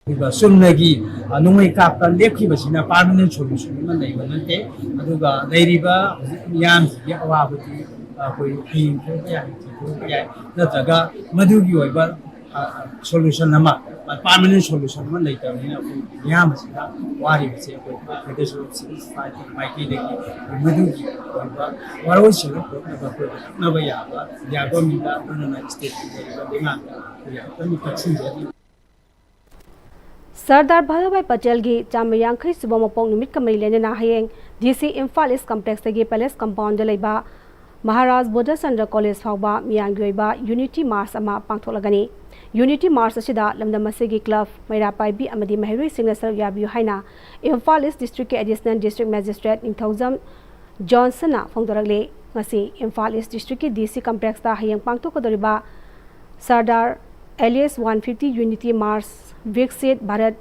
ꯑꯗꯨꯒ ꯆꯨꯝꯅꯒꯤ, ꯑ, ꯅꯣꯡꯃꯩ ꯀꯥꯞꯄ ꯂꯦꯞꯈꯤꯕꯁꯤꯅ permanent solution ꯑꯃ ꯂꯩꯕ ꯅꯠꯇꯦ꯫ ꯑꯗꯨꯒ ꯂꯩꯔꯤꯕ ꯍꯧꯖꯤꯛ ꯃꯤꯌꯥꯝꯁꯤꯒꯤ ꯑꯋꯥꯕꯗꯤ, ꯑ, ꯑꯩꯈꯣꯏ ꯍꯌꯦꯡ ꯊꯣꯛꯄ ꯌꯥꯏ, ꯍꯪꯆꯤꯠ ꯊꯣꯛꯄ ꯌꯥꯏ, ꯅꯠꯇ꯭ꯔꯒ ꯃꯗꯨꯒꯤ ꯑꯣꯏꯕ, ꯑ, solution ꯑꯃ, permanent solution ꯑꯃ ꯂꯩꯇꯕꯅꯤꯅ ꯑꯩꯈꯣꯏ ꯃꯤꯌꯥꯝ ꯑꯁꯤꯗ ꯋꯥꯔꯤꯕꯁꯦ ꯑꯩꯈꯣꯏ Federation of Civil Society ꯃꯥꯏꯀꯩꯗꯒꯤ ꯑꯩꯈꯣꯏ ꯃꯗꯨꯒꯤ ꯑꯣꯏꯕ ꯋꯥꯔꯣꯏꯁꯤꯟ ꯄꯨꯔꯛꯅꯕ ꯑꯩꯈꯣꯏ ꯑꯀꯛꯅꯕ ꯌꯥꯕ ꯏꯟꯗꯤꯌꯥ ꯒꯣꯔꯃꯦꯟꯗ ꯑꯗꯨꯅ ꯁ꯭ꯇꯦꯠꯀꯤ ꯂꯩꯔꯤꯕ ꯂꯩꯉꯥꯛꯇ ꯑꯩꯈꯣꯏ ꯑꯃꯨꯛꯇꯪ ꯇꯛꯁꯤꯟꯖꯔꯤ꯫ ꯁꯔꯗꯥꯔ ꯚꯜꯂꯚꯚꯥꯏ ꯄꯇꯦꯜꯒꯤ ꯆꯥꯝꯃ ꯌꯥꯡꯈꯩ ꯁꯨꯕ ꯃꯄꯣꯛ ꯅꯨꯃꯤꯠꯀ ꯃꯔꯤ ꯂꯩꯅꯅ ꯍꯌꯦꯡ ꯗꯤ ꯁꯤ ꯏꯝꯐꯥꯜ ꯏꯁ ꯀꯝꯄ꯭ꯂꯦꯛꯁꯇꯒꯤ ꯄꯦꯂꯦꯁ ꯀꯝꯄꯥꯎꯟꯗ ꯂꯩꯕ ꯃꯍꯥꯔꯥꯖ ꯕꯣꯙꯆꯟꯗ꯭ꯔ ꯀꯣꯂꯦꯖ ꯐꯥꯎꯕ ꯃꯤꯌꯥꯝꯒꯤ ꯑꯣꯏꯕ ꯌꯨꯅꯤꯇꯤ ꯃꯥꯔꯆ ꯑꯃ ꯄꯥꯡꯊꯣꯛꯂꯒꯅꯤ꯫ ꯌꯨꯅꯤꯇꯤ ꯃꯥꯔꯆ ꯑꯁꯤꯗ ꯂꯝꯗꯝ ꯑꯁꯤꯒꯤ ꯀ꯭ꯂꯕ, ꯃꯩꯔꯥ ꯄꯥꯏꯕꯤ ꯑꯃꯗꯤ ꯃꯍꯩꯔꯣꯏꯁꯤꯡꯅ ꯁꯔꯨꯛ ꯌꯥꯕꯤꯌꯨ ꯍꯥꯏꯅ ꯏꯝꯐꯥꯜ ꯏꯁ ꯗꯤꯁꯇ꯭ꯔꯤꯛꯀꯤ ꯑꯦꯗꯤꯁꯅꯦꯜ ꯗꯤꯁꯇ꯭ꯔꯤꯛ ꯃꯦꯖꯤꯁꯇ꯭ꯔꯦꯠ ꯅꯤꯡꯊꯧꯖꯝ ꯖꯣꯟꯁꯟꯅ ꯐꯣꯡꯗꯣꯔꯛꯂꯤ꯫ ꯉꯁꯤ ꯏꯝꯐꯥꯜ ꯏꯁ ꯗꯤꯁꯇ꯭ꯔꯤꯛꯀꯤ ꯗꯤ ꯁꯤ ꯀꯝꯄ꯭ꯂꯦꯛꯁꯇ ꯍꯌꯦꯡ ꯄꯥꯡꯊꯣꯛꯀꯗꯧꯔꯤꯕ Sardar alias one fifty unity march, Viksit Bharat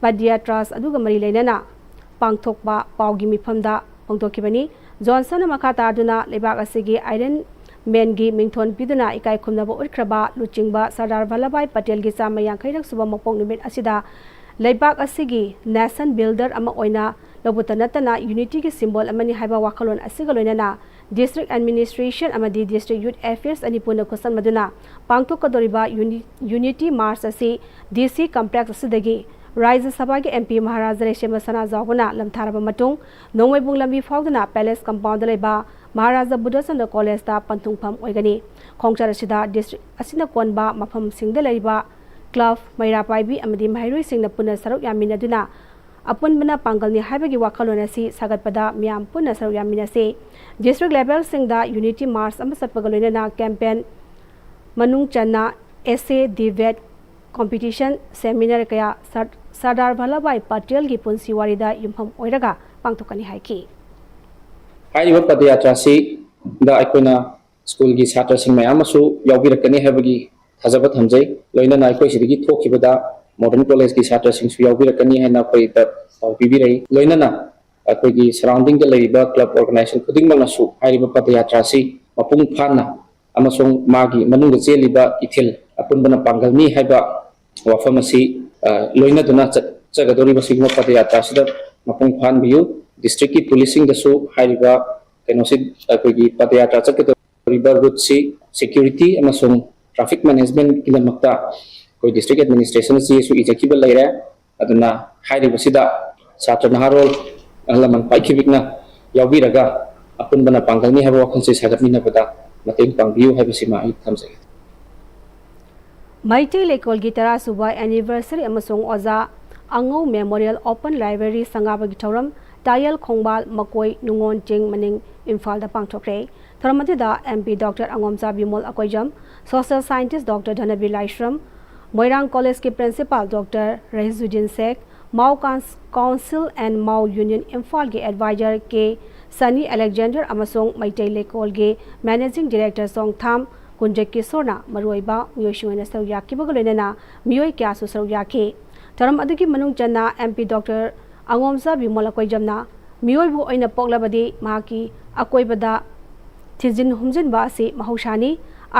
ꯄꯗꯌꯥꯇ꯭ꯔꯥꯁ ꯑꯗꯨꯒ ꯃꯔꯤ ꯂꯩꯅꯅ ꯄꯥꯡꯊꯣꯛꯄ ꯄꯥꯎꯒꯤ ꯃꯤꯐꯝꯗ ꯐꯣꯡꯗꯣꯛꯈꯤꯕꯅꯤ꯫ ꯖꯣꯟꯁꯟꯅ ꯃꯈꯥ ꯇꯥꯗꯨꯅ ꯂꯩꯕꯥꯛ ꯑꯁꯤꯒꯤ ꯑꯥꯏꯔꯟ ꯃꯦꯟꯒꯤ ꯃꯤꯡꯊꯣꯟ ꯄꯤꯗꯨꯅ ꯏꯀꯥꯏ ꯈꯨꯝꯅꯕ ꯎꯠꯈ꯭ꯔꯕ ꯂꯨꯆꯤꯡꯕ ꯁꯔꯗꯥꯔ ꯚꯜꯂꯚꯚꯥꯏ ꯄꯇꯦꯜꯒꯤ ꯆꯥꯝꯃ ꯌꯥꯡꯈꯩꯔꯛ ꯁꯨꯕ ꯃꯄꯣꯛ ꯅꯨꯃꯤꯠ ꯑꯁꯤꯗ ꯂꯩꯕꯥꯛ ꯑꯁꯤꯒꯤ ꯅꯦꯁꯟ ꯕꯤꯜꯗꯔ ꯑꯃ ꯑꯣꯏꯅ ꯂꯧꯕꯇ ꯅꯠꯇꯅ ꯌꯨꯅꯤꯇꯤꯒꯤ ꯁꯤꯝꯕꯣꯜ ꯑꯃꯅꯤ ꯍꯥꯏꯕ ꯋꯥꯈꯜꯂꯣꯟ ꯑꯁꯤꯒ ꯂꯣꯏꯅꯅ ꯗꯤꯁꯇ꯭ꯔꯤꯛ ꯑꯦꯗꯃꯤꯅꯤꯁꯇ꯭ꯔꯦꯁꯟ ꯑꯃꯗꯤ ꯗꯤꯁꯇ꯭ꯔꯤꯛ ꯌꯨꯠ ꯑꯦꯐꯤꯌꯔꯁ ꯑꯅꯤ ꯄꯨꯟꯅ ꯈꯨꯠꯁꯝꯅꯗꯨꯅ ꯄꯥꯡꯊꯣꯛꯀꯗꯧꯔꯤꯕ ꯌꯨꯅꯤ-, ꯌꯨꯅꯤꯇꯤ ꯃꯥꯔꯆ ꯑꯁꯤ ꯗꯤ ꯁꯤ ꯀꯝꯄ꯭ꯂꯦꯛꯁ ꯑꯁꯤꯗꯒꯤ ꯔꯥꯖ꯭ꯌ ꯁꯚꯥꯒꯤ ꯑꯦꯝ ꯄꯤ ꯃꯍꯥꯔꯥꯖ ꯂꯩꯁꯦꯝꯕ ꯁꯅꯥꯖꯥꯎꯕꯅ ꯂꯝꯊꯥꯔꯕ ꯃꯇꯨꯡ ꯅꯣꯡꯃꯩꯕꯨꯡ ꯂꯝꯕꯤ ꯐꯥꯎꯗꯨꯅ ꯄꯦꯂꯦꯁ ꯀꯝꯄꯥꯎꯟꯗ ꯂꯩꯕ ꯃꯍꯥꯔꯥꯖꯥ ꯕꯨꯙꯆꯟꯗ꯭ꯔ ꯀꯣꯂꯦꯖꯇ ꯄꯟꯊꯨꯡꯐꯝ ꯑꯣꯏꯒꯅꯤ꯫ ꯈꯣꯡꯆꯠ ꯑꯁꯤꯗ ꯗꯤꯁꯇ꯭ꯔꯤꯛ ꯑꯁꯤꯅ ꯀꯣꯟꯕ ꯃꯐꯝꯁꯤꯡꯗ ꯂꯩꯔꯤꯕ ꯀ꯭ꯂꯕ, ꯃꯩꯔꯥ ꯄꯥꯏꯕꯤ ꯑꯃꯗꯤ ꯃꯍꯩꯔꯣꯏꯁꯤꯡꯅ ꯄꯨꯟꯅ ꯁꯔꯨꯛ ꯌꯥꯃꯤꯟꯅꯗꯨꯅ ꯑꯄꯨꯟꯕꯅ ꯄꯥꯡꯒꯜꯅꯤ ꯍꯥꯏꯕꯒꯤ ꯋꯥꯈꯜꯂꯣꯟ ꯑꯁꯤ ꯁꯥꯒꯠꯄꯗ ꯃꯤꯌꯥꯝ ꯄꯨꯟꯅ ꯁꯔꯨꯛ ꯌꯥꯃꯤꯟꯅꯁꯤ꯫ ꯗꯤꯁꯇ꯭ꯔꯤꯛ ꯂꯦꯚꯦꯜꯁꯤꯡꯗ ꯌꯨꯅꯤꯇꯤ ꯃꯥꯔꯆ ꯑꯃ ꯆꯠꯄꯒ ꯂꯣꯏꯅꯅ ꯀꯦꯝꯄꯦꯟ ꯃꯅꯨꯡ ꯆꯟꯅ essay, debate, competition, seminar ꯀꯌꯥ ꯁꯔ-, ꯁꯔꯗꯥꯔ ꯚꯜꯂꯚꯚꯥꯏ ꯄꯇꯦꯜꯒꯤ ꯄꯨꯟꯁꯤ ꯋꯥꯔꯤꯗ ꯌꯨꯝꯐꯝ ꯑꯣꯏꯔꯒ ꯄꯥꯡꯊꯣꯛꯀꯅꯤ ꯍꯥꯏꯈꯤ꯫ ꯍꯥꯏꯔꯤꯕ ꯄꯗꯌꯥꯇ꯭ꯔꯥꯁꯤꯗ ꯑꯩꯈꯣꯏꯅ ꯁ꯭ꯀꯨꯜꯒꯤ ꯁꯥꯇ꯭ꯔꯁꯤꯡ ꯃꯌꯥꯝ ꯑꯃꯁꯨ ꯌꯥꯎꯕꯤꯔꯛꯀꯅꯤ ꯍꯥꯏꯕꯒꯤ ꯊꯥꯖꯕ ꯊꯝꯖꯩ꯫ ꯂꯣꯏꯅꯅ ꯑꯩꯈꯣꯏ ꯁꯤꯗꯒꯤ ꯊꯣꯛꯈꯤꯕꯗ ꯃꯣꯗꯔꯟ ꯀꯣꯂꯦꯖꯀꯤ ꯁꯥꯇ꯭ꯔꯁꯤꯡꯁꯨ ꯌꯥꯎꯕꯤꯔꯛꯀꯅꯤ ꯍꯥꯏꯅ ꯑꯩꯈꯣꯏꯗ ꯄꯥꯎ ꯄꯤꯕꯤꯔꯛꯏ꯫ ꯂꯣꯏꯅꯅ ꯑꯩꯈꯣꯏꯒꯤ ꯁꯔꯥꯎꯟꯗꯤꯡꯗ ꯂꯩꯔꯤꯕ ꯀ꯭ꯂꯕ ꯑꯣꯔꯒꯅꯥꯏꯖꯦꯁꯟ ꯈꯨꯗꯤꯡꯃꯛꯅꯁꯨ ꯍꯥꯏꯔꯤꯕ ꯄꯗꯌꯥꯇ꯭ꯔꯥ ꯑꯁꯤ ꯃꯄꯨꯡ ꯐꯥꯅ ꯑꯃꯁꯨꯡ ꯃꯥꯒꯤ ꯃꯅꯨꯡꯗ ꯆꯦꯜꯂꯤꯕ ꯏꯊꯤꯜ ꯑꯄꯨꯟꯕꯅ ꯄꯥꯡꯒꯜꯅꯤ ꯍꯥꯏꯕ ꯋꯥꯐꯝ ꯑꯁꯤ ꯑ, ꯂꯣꯏꯅꯗꯨꯅ ꯆꯠꯆꯒꯗꯧꯔꯤꯕ ꯁꯤꯒꯨꯝꯕ ꯄꯗꯌꯥꯇ꯭ꯔꯥ ꯑꯁꯤꯗ ꯃꯄꯨꯡ ꯐꯥꯍꯟꯕꯤꯌꯨ꯫ District ꯀꯤ ꯄꯨꯂꯤꯁꯁꯤꯡꯗꯁꯨ ꯍꯥꯏꯔꯤꯕ ꯀꯩꯅꯣꯁꯤ, ꯑꯩꯈꯣꯏꯒꯤ ꯄꯗꯌꯥꯇ꯭ꯔꯥ ꯆꯠꯀꯗꯧꯔꯤꯕ route ꯁꯤ security ꯑꯃꯁꯨꯡ traffic management ꯀꯤꯗꯃꯛꯇ ꯑꯩꯈꯣꯏ district administration ꯅ ꯆꯦꯁꯨ ꯏꯖꯈꯤꯕ ꯂꯩꯔꯦ꯫ ꯑꯗꯨꯅ ꯍꯥꯏꯔꯤꯕꯁꯤꯗ ꯁꯥꯇ꯭ꯔ ꯅꯍꯥꯔꯣꯜ, ꯑꯍꯜ ꯂꯃꯟ ꯈ꯭ꯋꯥꯏ ꯈꯤꯕꯤꯛꯅ ꯌꯥꯎꯕꯤꯔꯒ ꯑꯄꯨꯟꯕꯅ ꯄꯥꯡꯒꯜꯅꯤ ꯍꯥꯏꯕ ꯋꯥꯈꯜꯁꯦ ꯁꯥꯒꯠꯃꯤꯟꯅꯕꯗ ꯃꯇꯦꯡ ꯄꯥꯡꯕꯤꯌꯨ ꯍꯥꯏꯕꯁꯤꯃ ꯑꯩ ꯊꯝꯖꯒꯦ꯫ ꯃꯩꯇꯩ ꯂꯩꯀꯣꯜꯒꯤ ꯇꯔꯥꯁꯨꯕ anniversary ꯑꯃꯁꯨꯡ ꯑꯣꯖꯥ ꯑꯉꯧ Memorial Open Library ꯁꯪꯒꯥꯕꯒꯤ ꯊꯧꯔꯝ ꯇꯥꯌꯦꯜ ꯈꯣꯡꯕꯥꯜ ꯃꯀꯣꯏ ꯅꯨꯡꯉꯣꯟ ꯆꯤꯡ ꯃꯅꯤꯡ ꯏꯝꯐꯥꯜꯗ ꯄꯥꯡꯊꯣꯛꯈ꯭ꯔꯦ꯫ ꯊꯧꯔꯝ ꯑꯗꯨꯗ M P Doctor ꯑꯉꯣꯝꯆꯥ Bimol Akoijam, Social Scientist Doctor ꯙꯅꯕꯤꯔ ꯂꯥꯏꯁ꯭ꯔꯝ, ꯃꯣꯏꯔꯥꯡ College ꯀꯤ Principal Doctor ꯔꯍꯤꯖꯨꯗꯤꯟ Sheikh, Mao Cons-, Council and Mao Union ꯏꯝꯐꯥꯜꯒꯤ Advisor ꯀꯦ ꯁꯅꯤ ꯑꯂꯦꯛꯖꯦꯟꯗꯔ ꯑꯃꯁꯨꯡ ꯃꯩꯇꯩ ꯂꯩꯀꯣꯜꯒꯤ Managing Director ꯆꯣꯡꯊꯥꯝ ꯀꯨꯟꯖ ꯀꯤꯁꯣꯔꯅ ꯃꯔꯨꯑꯣꯏꯕ ꯃꯤꯑꯣꯏꯁꯤꯡ ꯑꯣꯏꯅ ꯁꯔꯨꯛ ꯌꯥꯈꯤꯕꯒ ꯂꯣꯏꯅꯅ ꯃꯤꯑꯣꯏ ꯀꯌꯥꯁꯨ ꯁꯔꯨꯛ ꯌꯥꯈꯤ꯫ ꯊꯧꯔꯝ ꯑꯗꯨꯒꯤ ꯃꯅꯨꯡ ꯆꯟꯅ M P Doctor ꯑꯉꯣꯝꯆꯥ ꯕꯤꯃꯣꯜ ꯑꯀꯣꯏꯖꯝꯅ ꯃꯤꯑꯣꯏꯕ ꯑꯣꯏꯅ ꯄꯣꯛꯂꯕꯗꯤ ꯃꯍꯥꯛꯀꯤ ꯑꯀꯣꯏꯕꯗ ꯊꯤꯖꯤꯟ ꯍꯨꯝꯖꯤꯟꯕ ꯑꯁꯤ ꯃꯍꯧꯁꯥꯅꯤ꯫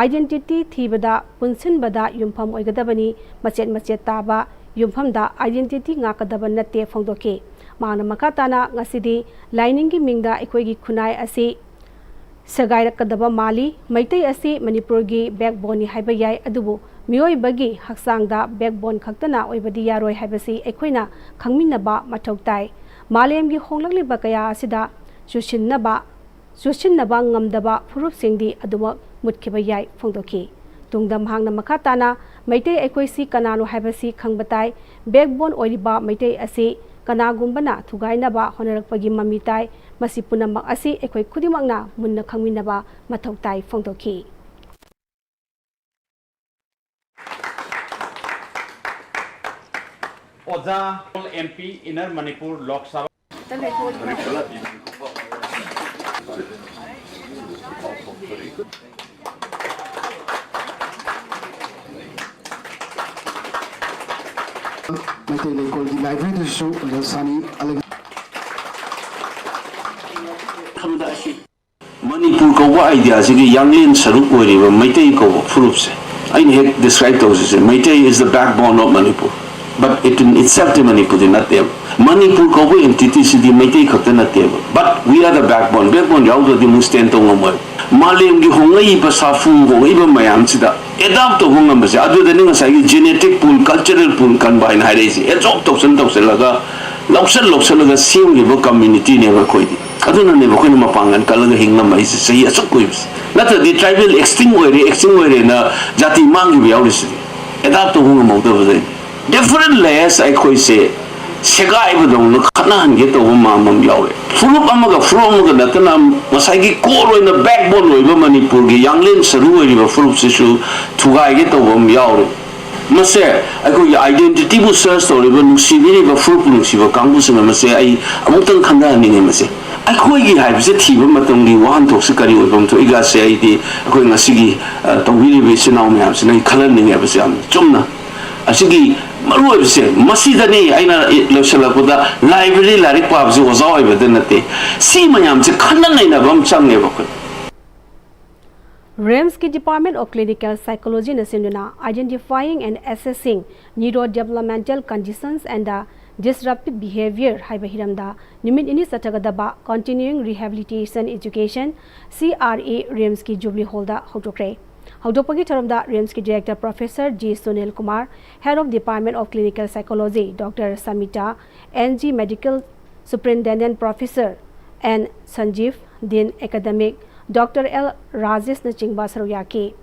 Identity ꯊꯤꯕꯗ, ꯄꯨꯟꯁꯤꯟꯕꯗ ꯌꯨꯝꯐꯝ ꯑꯣꯏꯒꯗꯕꯅꯤ꯫ ꯃꯆꯦꯠ ꯃꯆꯦꯠ ꯇꯥꯕ ꯌꯨꯝꯐꯝꯗ identity ꯉꯥꯛꯀꯗꯕ ꯅꯠꯇꯦ ꯐꯣꯡꯗꯣꯛꯈꯤ꯫ ꯃꯍꯥꯛꯅ ꯃꯈꯥ ꯇꯥꯅ ꯉꯁꯤꯗꯤ ꯂꯥꯏꯅꯤꯡꯒꯤ ꯃꯤꯡꯗ ꯑꯩꯈꯣꯏꯒꯤ ꯈꯨꯟꯅꯥꯏ ꯑꯁꯤ ꯁꯦꯒꯥꯏꯔꯛꯀꯗꯕ ꯃꯥꯜꯂꯤ꯫ ꯃꯩꯇꯩ ꯑꯁꯤ ꯃꯅꯤꯄꯨꯔꯒꯤ backbone ꯅꯤ ꯍꯥꯏꯕ ꯌꯥꯏ, ꯑꯗꯨꯕꯨ ꯃꯤꯑꯣꯏꯕꯒꯤ ꯍꯛꯆꯥꯡꯗ backbone ꯈꯛꯇꯅ ꯑꯣꯏꯕꯗꯤ ꯌꯥꯔꯣꯏ ꯍꯥꯏꯕꯁꯤ ꯑꯩꯈꯣꯏꯅ ꯈꯪꯃꯤꯟꯅꯕ ꯃꯊꯧ ꯇꯥꯏ꯫ ꯃꯥꯂꯦꯝꯒꯤ ꯍꯣꯡꯂꯛꯂꯤꯕ ꯀꯌꯥ ꯑꯁꯤꯗ ꯆꯨꯁꯤꯟꯅꯕ, ꯆꯨꯁꯤꯟꯅꯕ ꯉꯝꯗꯕ ꯐꯨꯔꯨꯞꯁꯤꯡꯗꯤ ꯑꯗꯨꯃꯛ ꯃꯨꯠꯈꯤꯕ ꯌꯥꯏ ꯐꯣꯡꯗꯣꯛꯈꯤ꯫ ꯇꯨꯡꯗ ꯃꯍꯥꯛꯅ ꯃꯈꯥ ꯇꯥꯅ ꯃꯩꯇꯩ ꯑꯩꯈꯣꯏꯁꯤ ꯀꯅꯥꯅꯣ ꯍꯥꯏꯕꯁꯤ ꯈꯪꯕ ꯇꯥꯏ꯫ Backbone ꯑꯣꯏꯔꯤꯕ ꯃꯩꯇꯩ ꯑꯁꯤ ꯀꯅꯥꯒꯨꯝꯕꯅ ꯊꯨꯒꯥꯏꯅꯕ ꯍꯣꯠꯅꯔꯛꯄꯒꯤ ꯃꯃꯤ ꯇꯥꯏ꯫ ꯃꯁꯤ ꯄꯨꯝꯅꯃꯛ ꯑꯁꯤ ꯑꯩꯈꯣꯏ ꯈꯨꯗꯤꯡꯃꯛꯅ ꯃꯨꯟꯅ ꯈꯪꯃꯤꯟꯅꯕ ꯃꯊꯧ ꯇꯥꯏ ꯐꯣꯡꯗꯣꯛꯈꯤ꯫ ꯑꯣꯖꯥ, M P Inner Manipur Lok Sabha꯫ Meitei ꯂꯩꯀꯣꯜꯒꯤ library ꯗꯁꯨ ꯑꯣꯖꯥ ꯁꯥꯅꯤ ꯑꯂꯦꯛ-, ꯈꯟꯕꯗ ꯑꯁꯤ ꯃꯅꯤꯄꯨꯔ ꯀꯧꯕ idea ꯁꯤꯒꯤ ꯌꯥꯡꯂꯦꯟ ꯁꯔꯨꯛ ꯑꯣꯏꯔꯤꯕ ꯃꯩꯇꯩ ꯀꯧꯕ ꯐꯨꯔꯨꯞꯁꯦ ꯑꯩꯅ ꯍꯦꯛ describe ꯇꯧꯖꯩꯁꯦ, Meitei is the backbone of Manipur꯫ But it in itself ꯗꯤ ꯃꯅꯤꯄꯨꯔꯗꯤ ꯅꯠꯇꯦꯕ꯫ ꯃꯅꯤꯄꯨꯔ ꯀꯧꯕ entity ꯁꯤꯗꯤ ꯃꯩꯇꯩ ꯈꯛꯇ ꯅꯠꯇꯦꯕ꯫ But we are the backbone. Backbone ꯌꯥꯎꯗ꯭ꯔꯗꯤ ꯑꯃꯨꯛ stand ꯇꯧ ꯉꯝꯃꯣꯏ꯫ ꯃꯥꯂꯦꯝꯒꯤ ꯍꯣꯡꯂꯛꯏꯕ ꯁꯥꯐꯨ ꯍꯣꯡꯂꯛꯏꯕ ꯃꯌꯥꯝꯁꯤꯗ adapt ꯇꯧꯕ ꯉꯝꯕꯁꯦ, ꯑꯗꯨꯗꯅꯤ ꯉꯁꯥꯏꯒꯤ genetic pool, cultural pool ꯀꯟꯕ ꯍꯥꯏꯅ ꯍꯥꯏꯔꯛꯏꯁꯦ꯫ Absorb ꯇꯧꯁꯟ ꯇꯧꯁꯜꯂꯒ, ꯂꯧꯁꯜ ꯂꯧꯁꯜꯂꯒ ꯁꯦꯝꯈꯤꯕ community ꯅꯦꯕ ꯑꯩꯈꯣꯏꯗꯤ꯫ ꯑꯗꯨꯅꯅꯦꯕ ꯑꯩꯈꯣꯏꯅ ꯃꯄꯥꯡꯒꯜ ꯀꯜꯂꯒ ꯍꯤꯡ ꯉꯝꯃꯛꯏꯁꯦ ꯆꯍꯤ ꯑꯁꯨꯛ ꯀꯨꯏꯕꯁꯦ꯫ ꯅꯠꯇ꯭ꯔꯗꯤ tribal extinct ꯑꯣꯏꯔꯦ, extinct ꯑꯣꯏꯔꯦꯅ ꯖꯥꯇꯤ ꯃꯥꯡꯈꯤꯕ ꯌꯥꯎꯔꯤꯁꯤꯗꯤ꯫ Adapt ꯇꯧꯕ ꯉꯝꯍꯧꯗꯕꯗꯩ꯫ Different layers ꯑꯩꯈꯣꯏꯁꯦ ꯁꯦꯒꯥꯏꯕꯗꯧꯅ ꯈꯠꯅꯍꯟꯒꯦ ꯇꯧꯕ ꯃꯥꯟꯕ ꯑꯃ ꯌꯥꯎꯔꯦ꯫ ꯐꯨꯔꯨꯞ ꯑꯃꯒ ꯐꯨꯔꯨꯞ ꯑꯃꯒ ꯅꯠꯇꯅ ꯉꯁꯥꯏꯒꯤ core ꯑꯣꯏꯅ backbone ꯑꯣꯏꯕ ꯃꯅꯤꯄꯨꯔꯒꯤ ꯌꯥꯡꯂꯦꯟ ꯁꯔꯨ ꯑꯣꯏꯔꯤꯕ ꯐꯨꯔꯨꯞꯁꯤꯁꯨ ꯊꯨꯒꯥꯏꯒꯦ ꯇꯧꯕ ꯑꯃ ꯌꯥꯎꯔꯦ꯫ ꯃꯁꯦ ꯑꯩꯈꯣꯏꯒꯤ identity ꯕꯨ search ꯇꯧꯔꯤꯕ, ꯅꯨꯡꯁꯤꯕꯤꯔꯤꯕ ꯐꯨꯔꯨꯞꯄꯨ ꯅꯨꯡꯁꯤꯕ ꯀꯥꯡꯕꯨꯁꯤꯡ ꯑꯃꯁꯦ ꯑꯩ ꯑꯃꯨꯛꯇꯪ ꯈꯟꯊꯍꯟꯅꯤꯡꯉꯤ꯫ ꯃꯁꯦ ꯑꯩꯈꯣꯏꯒꯤ ꯍꯥꯏꯕꯁꯦ ꯊꯤꯕ ꯃꯇꯝꯒꯤ ꯋꯥꯍꯟꯊꯣꯛꯁꯦ ꯀꯔꯤ ꯑꯣꯏꯐꯝ ꯊꯣꯛꯏꯒꯁꯦ ꯑꯩꯗꯤ ꯑꯩꯈꯣꯏ ꯉꯁꯤꯒꯤ, ꯑ, ꯇꯧꯕꯤꯔꯤꯕ ꯏꯆꯤꯟ ꯏꯅꯥꯎ ꯃꯌꯥꯝꯁꯤꯅ ꯑꯩ ꯈꯜꯍꯟꯅꯤꯡꯉꯦꯕꯁꯦ ꯌꯥꯝꯅ ꯆꯨꯝꯅ꯫ ꯑꯁꯤꯒꯤ ꯃꯔꯨꯑꯣꯏꯕꯁꯦ ꯃꯁꯤꯗꯅꯤ꯫ ꯑꯩꯅ ꯂꯣꯏꯁꯤꯜꯂꯛꯄꯗ library ꯂꯥꯏꯔꯤꯛ ꯄꯥꯕꯁꯦ ꯑꯣꯖꯥ ꯑꯣꯏꯕꯗ ꯅꯠꯇꯦ, ꯁꯤ ꯃꯌꯥꯝꯁꯦ ꯈꯟꯅ ꯅꯩꯅꯕ ꯑꯃ ꯆꯪꯉꯦꯕ ꯑꯩꯈꯣꯏ꯫ ꯔꯤꯝꯁꯀꯤ Department of Clinical Psychologyꯅ ꯁꯤꯟꯗꯨꯅ Identifying and Assessing Neurodevelopmental Conditions and the Disruptive Behavior ꯍꯥꯏꯕ ꯍꯤꯔꯝꯗ ꯅꯨꯃꯤꯠ ꯅꯤꯅꯤ ꯆꯠꯊꯒꯗꯕ Continuing Rehabilitation Education, C R A, ꯔꯤꯝꯁꯀꯤ ꯖꯨꯕꯂꯤ ꯍꯣꯜꯗ ꯍꯧꯗꯣꯛꯈ꯭ꯔꯦ꯫ ꯍꯧꯗꯣꯛꯄꯒꯤ ꯊꯧꯔꯝꯗ ꯔꯤꯝꯁꯀꯤ Director Professor G Sunil Kumar, Head of Department of Clinical Psychology Doctor Samita, N G Medical Superintendent Professor N Sanjiv, Dean Academic Doctor L ꯔꯥꯖꯦꯁꯅꯆꯤꯡꯕ ꯁꯔꯨꯛ ꯌꯥꯈꯤ꯫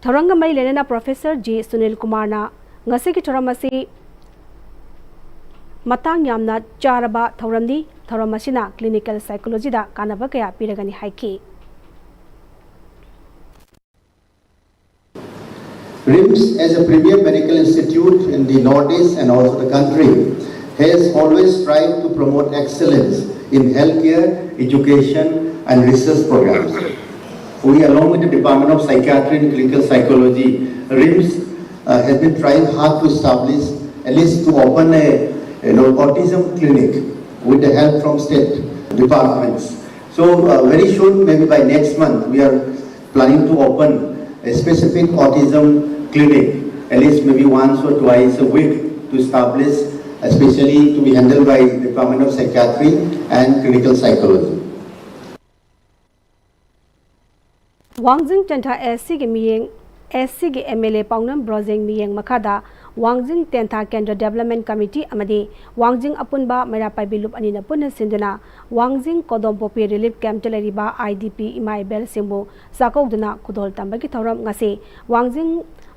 ꯊꯧꯔꯝꯒ ꯃꯔꯤ ꯂꯩꯅꯅ Professor G ꯁꯨꯅꯤꯜ ꯀꯨꯃꯥꯔꯅ ꯉꯁꯤꯒꯤ ꯊꯧꯔꯝ ꯑꯁꯤ ꯃꯇꯥꯡ ꯌꯥꯝꯅ ꯆꯥꯔꯕ ꯊꯧꯔꯝꯅꯤ꯫ ꯊꯧꯔꯝ ꯑꯁꯤꯅ clinical psychologyꯗ ꯀꯥꯟꯅꯕ ꯀꯌꯥ ꯄꯤꯔꯒꯅꯤ ꯍꯥꯏꯈꯤ꯫ RIMS, as a premier medical institute in the Northeast and also the country, has always strived to promote excellence in healthcare, education, and research programs. We, along with the Department of Psychiatry and Clinical Psychology, RIMS uh, has been trying hard to establish, at least to open a, you know, autism clinic with the help from state departments. So uh, very soon, maybe by next month, we are planning to open a specific autism clinic at least maybe once or twice a week to establish, especially to be handled by the Department of Psychiatry and Clinical Psychology. ꯋꯥꯡꯖꯤꯡ ꯇꯦꯟꯊꯥ ꯑꯦꯁ ꯁꯤꯒꯤ ꯃꯤꯠꯌꯦꯡ ꯑꯦꯁ ꯁꯤꯒꯤ M L ꯑꯦ ꯄꯥꯎꯅꯝ ꯕ꯭ꯔꯣꯖꯦꯡ ꯃꯤꯠꯌꯦꯡ ꯃꯈꯥꯗ ꯋꯥꯡꯖꯤꯡ ꯇꯦꯟꯊꯥ ꯀꯦꯟꯗ꯭ꯔ development committee ꯑꯃꯗꯤ ꯋꯥꯡꯖꯤꯡ ꯑꯄꯨꯟꯕ ꯃꯩꯔꯥ ꯄꯥꯏꯕꯤ ꯂꯨꯞ ꯑꯅꯤꯅ ꯄꯨꯟꯅ ꯁꯤꯟꯗꯨꯅ ꯋꯥꯡꯖꯤꯡ ꯀꯣꯗꯣꯝꯄꯣꯛꯄꯤ ꯔꯤꯂꯤꯐ ꯀꯦꯝꯞꯇ ꯂꯩꯔꯤꯕ ꯑꯥꯏ ꯗꯤ ꯄꯤ ꯏꯃꯥ ꯏꯕꯦꯜꯁꯤꯡꯕꯨ ꯆꯥꯛꯀꯧꯗꯨꯅ ꯈꯨꯗꯣꯜ ꯇꯝꯕꯒꯤ ꯊꯧꯔꯝ ꯉꯁꯤ ꯋꯥꯡꯖꯤꯡ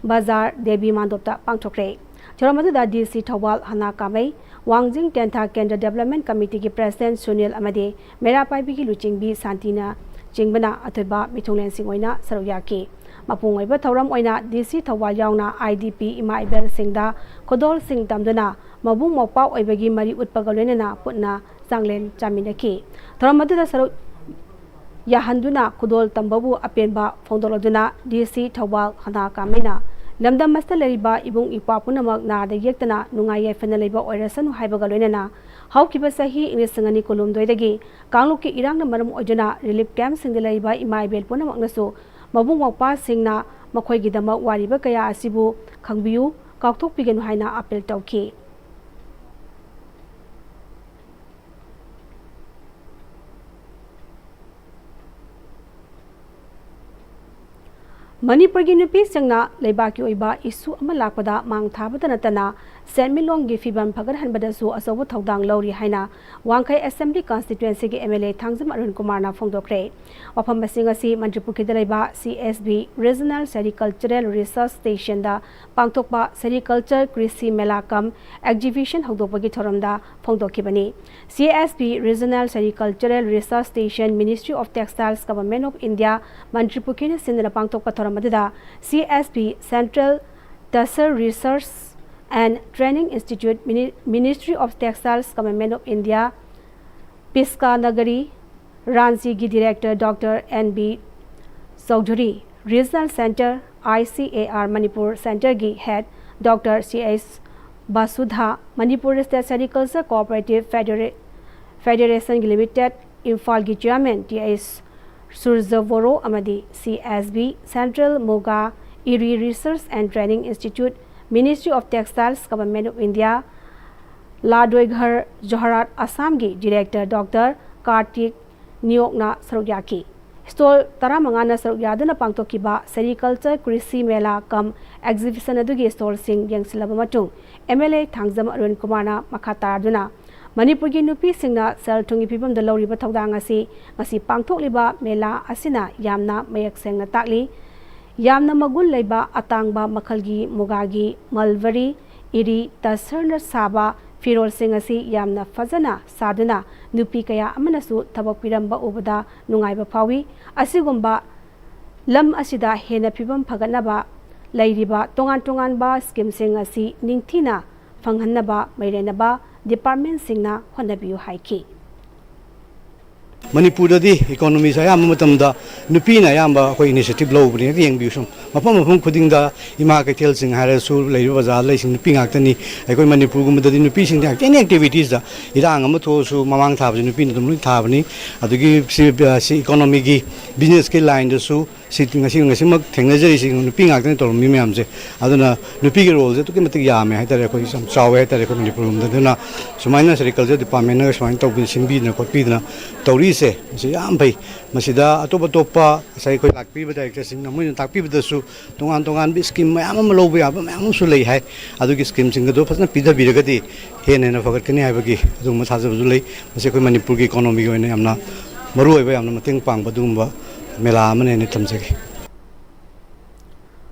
ꯕꯖꯥꯔ ꯗꯦꯕꯤ ꯃꯥꯟꯗꯣꯞꯇ ꯄꯥꯡꯊꯣꯛꯈ꯭ꯔꯦ꯫ ꯊꯧꯔꯝ ꯑꯗꯨꯗ ꯗꯤ ꯁꯤ ꯊꯧꯕꯥꯜ ꯍꯅꯥ ꯀꯥꯃꯩ, ꯋꯥꯡꯖꯤꯡ ꯇꯦꯟꯊꯥ ꯀꯦꯟꯗ꯭ꯔ ꯗꯦꯕꯂꯞꯃꯦꯟ ꯀꯃꯤꯇꯤꯒꯤ ꯄ꯭ꯔꯦꯁꯤꯗꯦꯟꯠ ꯁꯨꯅꯤꯜ ꯑꯃꯗꯤ ꯃꯩꯔꯥ ꯄꯥꯏꯕꯤꯒꯤ ꯂꯨꯆꯤꯡꯕꯤ ꯁꯥꯟꯇꯤꯅ ꯆꯤꯡꯕꯅ ꯑꯊꯣꯏꯕ ꯃꯤꯊꯨꯡꯂꯦꯟꯁꯤꯡ ꯑꯣꯏꯅ ꯁꯔꯨꯛ ꯌꯥꯈꯤ꯫ ꯃꯄꯨꯡ ꯑꯣꯏꯕ ꯊꯧꯔꯝ ꯑꯣꯏꯅ ꯗꯤ ꯁꯤ ꯊꯧꯕꯥꯜ ꯌꯥꯎꯅ ꯑꯥꯏ ꯗꯤ ꯄꯤ ꯏꯃꯥ ꯏꯕꯦꯜꯁꯤꯡꯗ ꯈꯨꯗꯣꯜꯁꯤꯡ ꯇꯝꯗꯨꯅ ꯃꯕꯨꯡ ꯃꯧꯄ꯭ꯋꯥ ꯑꯣꯏꯕꯒꯤ ꯃꯔꯤ ꯎꯠꯄꯒ ꯂꯣꯏꯅꯅ ꯄꯨꯟꯅ ꯆꯥꯡꯂꯦꯟ ꯆꯥꯃꯤꯟꯅꯈꯤ꯫ ꯊꯧꯔꯝ ꯑꯗꯨꯗ ꯁꯔꯨꯛ ꯌꯥꯍꯟꯗꯨꯅ ꯈꯨꯗꯣꯜ ꯇꯝꯕꯕꯨ ꯑꯄꯦꯟꯕ ꯐꯣꯡꯗꯣꯛꯂꯗꯨꯅ ꯗꯤ ꯁꯤ ꯊꯧꯕꯥꯜ ꯍꯅꯥ ꯀꯥꯃꯩꯅ ꯂꯝꯗꯝ ꯑꯁꯤꯗ ꯂꯩꯔꯤꯕ ꯏꯕꯨꯡ ꯏꯄ꯭ꯋꯥ ꯄꯨꯝꯅꯃꯛ ꯅꯥꯗ ꯌꯦꯛꯇꯅ ꯅꯨꯡꯉꯥꯏ ꯌꯥꯏꯐꯅ ꯂꯩꯕ ꯑꯣꯏꯔꯁꯅꯨ ꯍꯥꯏꯕꯒ ꯂꯣꯏꯅꯅ ꯍꯧꯈꯤꯕ ꯆꯍꯤ ꯏꯪ ꯂꯤꯁꯤꯡ ꯑꯅꯤ ꯀꯨꯟꯍꯨꯝꯗꯣꯏꯗꯒꯤ ꯀꯥꯡꯂꯨꯞꯀꯤ ꯏꯔꯥꯡꯅ ꯃꯔꯝ ꯑꯣꯏꯗꯨꯅ ꯔꯤꯂꯤꯐ ꯀꯦꯝꯞꯁꯤꯡꯗ ꯂꯩꯔꯤꯕ ꯏꯃꯥ ꯏꯕꯦꯜ ꯄꯨꯝꯅꯃꯛꯅꯁꯨ ꯃꯕꯨꯡ ꯃꯧꯄ꯭ꯋꯥꯁꯤꯡꯅ ꯃꯈꯣꯏꯒꯤꯗꯃꯛ ꯋꯥꯔꯤꯕ ꯀꯌꯥ ꯑꯁꯤꯕꯨ ꯈꯪꯕꯤꯌꯨ, ꯀꯥꯎꯊꯣꯛꯄꯤꯒꯅꯨ ꯍꯥꯏꯅ ꯑꯥꯄꯤꯜ ꯇꯧꯈꯤ꯫ ꯃꯅꯤꯄꯨꯔꯒꯤ ꯅꯨꯄꯤꯁꯤꯡꯅ ꯂꯩꯕꯥꯛꯀꯤ ꯑꯣꯏꯕ ꯏꯁꯨ ꯑꯃ ꯂꯥꯛꯄꯗ ꯃꯥꯡ ꯊꯥꯕꯇ ꯅꯠꯇꯅ ꯁꯦꯟꯃꯤꯠꯂꯣꯟꯒꯤ ꯐꯤꯕꯝ ꯐꯒꯠꯍꯟꯕꯗꯁꯨ ꯑꯆꯧꯕ ꯊꯧꯗꯥꯡ ꯂꯧꯔꯤ ꯍꯥꯏꯅ ꯋꯥꯡꯈꯩ ꯑꯦꯁꯦꯝꯕ꯭ꯂꯤ ꯀꯟꯁꯇꯤꯇ꯭ꯋꯦꯟꯁꯤꯒꯤ M L A Thangjam Arun ꯀꯨꯃꯥꯔꯅ ꯐꯣꯡꯗꯣꯛꯈ꯭ꯔꯦ꯫ ꯋꯥꯐꯝ ꯑꯁꯤ ꯉꯁꯤ ꯃꯟꯇ꯭ꯔꯤꯄꯨꯈ꯭ꯔꯤꯗ ꯂꯩꯕ ꯁꯤ ꯑꯦꯁ ꯕꯤ ꯔꯤꯖꯅꯦꯜ ꯁꯦꯔꯤꯀꯜꯆꯔꯦꯜ ꯔꯤꯁꯔꯁ ꯁ꯭ꯇꯦꯁꯟꯗ ꯄꯥꯡꯊꯣꯛꯄ ꯁꯦꯔꯤꯀꯜꯆꯔ ꯀ꯭ꯔꯤꯁꯤ ꯃꯦꯂꯥ ꯀꯝ ꯑꯦꯛꯖꯤꯕꯤꯁꯟ ꯍꯧꯗꯣꯛꯄꯒꯤ ꯊꯧꯔꯝꯗ ꯐꯣꯡꯗꯣꯛꯈꯤꯕꯅꯤ꯫ C S B Regional Sericultural Research Station, Ministry of Textiles, Government of India, ꯃꯟꯇ꯭ꯔꯤꯄꯨꯈ꯭ꯔꯤꯅ ꯁꯤꯟꯗꯨꯅ ꯄꯥꯡꯊꯣꯛꯄ ꯊꯧꯔꯝ ꯑꯗꯨꯗ ꯁꯤ S B Central Tasar Research and Training Institute, Mini-, Ministry of Textiles, Government of India, Piska Nagri, ꯔꯥꯟꯆꯤꯒꯤ director doctor N B Chaudhuri, regional centre, I C A R Manipur ꯁꯦꯟꯇꯔꯒꯤ head doctor C H Basudha, Manipur state sericulture cooperative ꯐꯦꯗꯔꯦ-, ꯐꯦꯗꯔꯦꯁꯟꯒꯤ limited ꯏꯝꯐꯥꯜꯒꯤ chairman T H Suraj Boro ꯑꯃꯗꯤ C S B Central Muga ꯏꯔꯤ Research and Training Institute, Ministry of Textiles, Government of India, ꯂꯥꯗꯣꯏꯘꯔ ꯖꯣꯍꯔꯥꯠ ꯑꯁꯥꯝꯒꯤ Director Doctor Kartik ꯅꯤꯌꯣꯛꯅ ꯁꯔꯨꯛ ꯌꯥꯈꯤ꯫ Stall ꯇꯔꯥꯃꯉꯥꯅ ꯁꯔꯨꯛ ꯌꯥꯗꯨꯅ ꯄꯥꯡꯊꯣꯛꯈꯤꯕ Sericulture ꯀ꯭ꯔꯤꯁꯤ ꯃꯦꯂꯥ ꯀꯝ Exhibition ꯑꯗꯨꯒꯤ stallꯁꯤꯡ ꯌꯦꯡꯁꯤꯜꯂꯕ ꯃꯇꯨꯡ, MLA ꯊꯥꯡꯖꯝ ꯑꯔꯨꯟ ꯀꯨꯃꯥꯔꯅ ꯃꯈꯥ ꯇꯥꯗꯨꯅ, ꯃꯅꯤꯄꯨꯔꯒꯤ ꯅꯨꯄꯤꯁꯤꯡꯅ ꯁꯦꯜ ꯊꯨꯝꯒꯤ ꯐꯤꯕꯝꯗ ꯂꯧꯔꯤꯕ ꯊꯧꯗꯥꯡ ꯑꯁꯤ ꯉꯁꯤ ꯄꯥꯡꯊꯣꯛꯂꯤꯕ ꯃꯦꯂꯥ ꯑꯁꯤꯅ ꯌꯥꯝꯅ ꯃꯌꯦꯛ ꯁꯦꯡꯅ ꯇꯥꯛꯂꯤ꯫ ꯌꯥꯝꯅ ꯃꯒꯨꯟ ꯂꯩꯕ ꯑꯇꯥꯡꯕ ꯃꯈꯜꯒꯤ ꯃꯨꯒꯥꯒꯤ ꯃꯜꯕꯔꯤ, ꯏꯔꯤ, ꯇꯁꯔꯅ ꯁꯥꯕ ꯐꯤꯔꯣꯜꯁꯤꯡ ꯑꯁꯤ ꯌꯥꯝꯅ ꯐꯖꯅ ꯁꯥꯗꯨꯅ ꯅꯨꯄꯤ ꯀꯌꯥ ꯑꯃꯅꯁꯨ ꯊꯕꯛ ꯄꯤꯔꯝꯕ ꯎꯕꯗ ꯅꯨꯡꯉꯥꯏꯕ ꯐꯥꯎꯏ꯫ ꯑꯁꯤꯒꯨꯝꯕ ꯂꯝ ꯑꯁꯤꯗ ꯍꯦꯟꯅ ꯐꯤꯕꯝ ꯐꯒꯠꯅꯕ ꯂꯩꯔꯤꯕ ꯇꯣꯉꯥꯟ ꯇꯣꯉꯥꯟꯕ schemeꯁꯤꯡ ꯑꯁꯤ ꯅꯤꯡꯊꯤꯅ ꯐꯪꯍꯟꯅꯕ ꯃꯥꯏꯔꯦꯟꯅꯕ departmentꯁꯤꯡꯅ ꯍꯣꯠꯅꯕꯤꯌꯨ ꯍꯥꯏꯈꯤ꯫ ꯃꯅꯤꯄꯨꯔꯗꯗꯤ economyꯁꯦ ꯑꯌꯥꯝꯕ ꯃꯇꯝꯗ ꯅꯨꯄꯤꯅ ꯑꯌꯥꯝꯕ ꯑꯩꯈꯣꯏ initiative ꯂꯧꯕꯅꯤ꯫ ꯍꯦꯛꯇ ꯌꯦꯡꯕꯤꯌꯨ ꯁꯨꯝ, ꯃꯐꯝ ꯃꯐꯝ ꯈꯨꯗꯤꯡꯗ ꯏꯃꯥ ꯀꯩꯊꯦꯜꯁꯤꯡ ꯍꯥꯏꯔꯁꯨ, ꯂꯩꯔꯤꯕ ꯕꯖꯥꯔꯗ ꯂꯩꯁꯤꯡ ꯅꯨꯄꯤ ꯉꯥꯛꯇꯅꯤ꯫ ꯑꯩꯈꯣꯏ ꯃꯅꯤꯄꯨꯔꯒꯨꯝꯕꯗꯗꯤ ꯅꯨꯄꯤꯁꯤꯡꯗꯤ any activitiesꯇ, ꯏꯔꯥꯡ ꯑꯃ ꯊꯣꯛꯑꯁꯨ ꯃꯃꯥꯡ ꯊꯥꯕꯁꯦ ꯅꯨꯄꯤꯅ ꯑꯗꯨꯝ ꯂꯣꯏ ꯊꯥꯕꯅꯤ꯫ ꯑꯗꯨꯒꯤ ꯁꯤ, ꯁꯤ economyꯒꯤ, businessꯀꯤ lineꯗꯁꯨ ꯁꯤ ꯉꯁꯤ, ꯉꯁꯤꯃꯛ ꯊꯦꯡꯅꯖꯔꯤꯁꯤ ꯅꯨꯄꯤ ꯉꯥꯛꯇꯅꯤ ꯇꯧꯔꯝꯃꯤ ꯃꯌꯥꯝꯁꯦ꯫ ꯑꯗꯨꯅ ꯅꯨꯄꯤꯒꯤ roleꯁꯦ ꯑꯗꯨꯛꯀꯤ ꯃꯇꯤꯛ ꯌꯥꯝꯃꯦ ꯍꯥꯏꯇꯥꯔꯦ, ꯑꯩꯈꯣꯏ ꯌꯥꯝ ꯆꯥꯎꯋꯦ ꯍꯥꯏꯇꯥꯔꯦ ꯑꯩꯈꯣꯏ ꯃꯅꯤꯄꯨꯔ ꯂꯣꯝꯗ꯫ ꯑꯗꯨꯅ ꯁꯨꯃꯥꯏꯅ Sericulture departmentꯅꯒ ꯁꯨꯃꯥꯏꯅ ꯇꯧꯕꯤ-, ꯁꯤꯟꯕꯤꯗꯅ ꯈꯣꯠꯄꯤꯗꯅ ꯇꯧꯔꯤꯁꯦ, ꯃꯁꯤ ꯌꯥꯝ ꯐꯩ꯫ ꯃꯁꯤꯗ ꯑꯇꯣꯞ ꯑꯇꯣꯞꯄ ꯉꯁꯥꯏ ꯑꯩꯈꯣꯏ ꯂꯥꯛꯄꯤꯔꯤꯕ directorꯁꯤꯡꯅ ꯃꯣꯏꯅ ꯇꯥꯛꯄꯤꯕꯗꯁꯨ ꯇꯣꯉꯥꯟ ꯇꯣꯉꯥꯟꯕ scheme ꯃꯌꯥꯝ ꯑꯃ ꯂꯧꯕ ꯌꯥꯕ ꯃꯌꯥꯝ ꯑꯃꯁꯨ ꯂꯩ ꯍꯥꯏ꯫ ꯑꯗꯨꯒꯤ schemeꯁꯤꯡ ꯑꯗꯨ ꯐꯖꯅ ꯄꯤꯊꯕꯤꯔꯒꯗꯤ ꯍꯦꯟꯅ ꯍꯦꯟꯅ ꯐꯒꯠꯀꯅꯤ ꯍꯥꯏꯕꯒꯤ ꯑꯗꯨꯒꯨꯝꯕ ꯊꯥꯖꯕꯁꯨ ꯂꯩ꯫ ꯃꯁꯤ ꯑꯩꯈꯣꯏ ꯃꯅꯤꯄꯨꯔꯒꯤ economyꯒꯤ ꯑꯣꯏꯅ ꯌꯥꯝꯅ ꯃꯔꯨꯑꯣꯏꯕ, ꯌꯥꯝꯅ ꯃꯇꯦꯡ ꯄꯥꯡꯕ ꯑꯗꯨꯒꯨꯝꯕ ꯃꯦꯂꯥ ꯑꯃꯅꯤ ꯍꯥꯏꯅ ꯊꯝꯖꯒꯦ꯫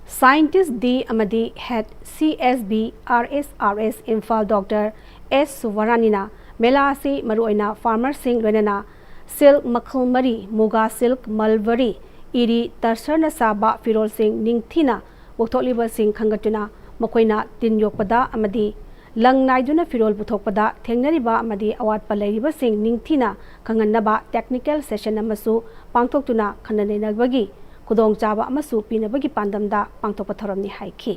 Scientist D ꯑꯃꯗꯤ Head C S B R S R S Imphal Doctor S ꯁꯨꯕꯔꯥꯅꯤꯅ ꯃꯦꯂꯥ ꯑꯁꯤ ꯃꯔꯨꯑꯣꯏꯅ farmerꯁꯤꯡ, ꯂꯣꯏꯅꯅ silk ꯃꯈꯜ ꯃꯔꯤ, ꯃꯨꯒꯥ silk, ꯃꯜꯕꯔꯤ, ꯏꯔꯤ, ꯇꯁꯔꯅ ꯁꯥꯕ ꯐꯤꯔꯣꯜꯁꯤꯡ ꯅꯤꯡꯊꯤꯅ ꯄꯨꯊꯣꯛꯂꯤꯕꯁꯤꯡ ꯈꯪꯒꯠꯇꯨꯅ ꯃꯈꯣꯏꯅ ꯇꯤꯟ ꯌꯣꯛꯄꯗ ꯑꯃꯗꯤ ꯂꯪ ꯅꯥꯏꯗꯨꯅ ꯐꯤꯔꯣꯜ ꯄꯨꯊꯣꯛꯄꯗ ꯊꯦꯡꯅꯔꯤꯕ ꯑꯃꯗꯤ ꯑꯋꯥꯠꯄ ꯂꯩꯔꯤꯕꯁꯤꯡ ꯅꯤꯡꯊꯤꯅ ꯈꯪꯍꯟꯅꯕ technical session ꯑꯃꯁꯨ ꯄꯥꯡꯊꯣꯛꯇꯨꯅ ꯈꯟꯅ ꯅꯩꯅꯕꯒꯤ ꯈꯨꯗꯣꯡꯆꯥꯕ ꯑꯃꯁꯨ ꯄꯤꯅꯕꯒꯤ ꯄꯥꯟꯗꯝꯗ ꯄꯥꯡꯊꯣꯛꯄ ꯊꯧꯔꯝꯅꯤ ꯍꯥꯏꯈꯤ꯫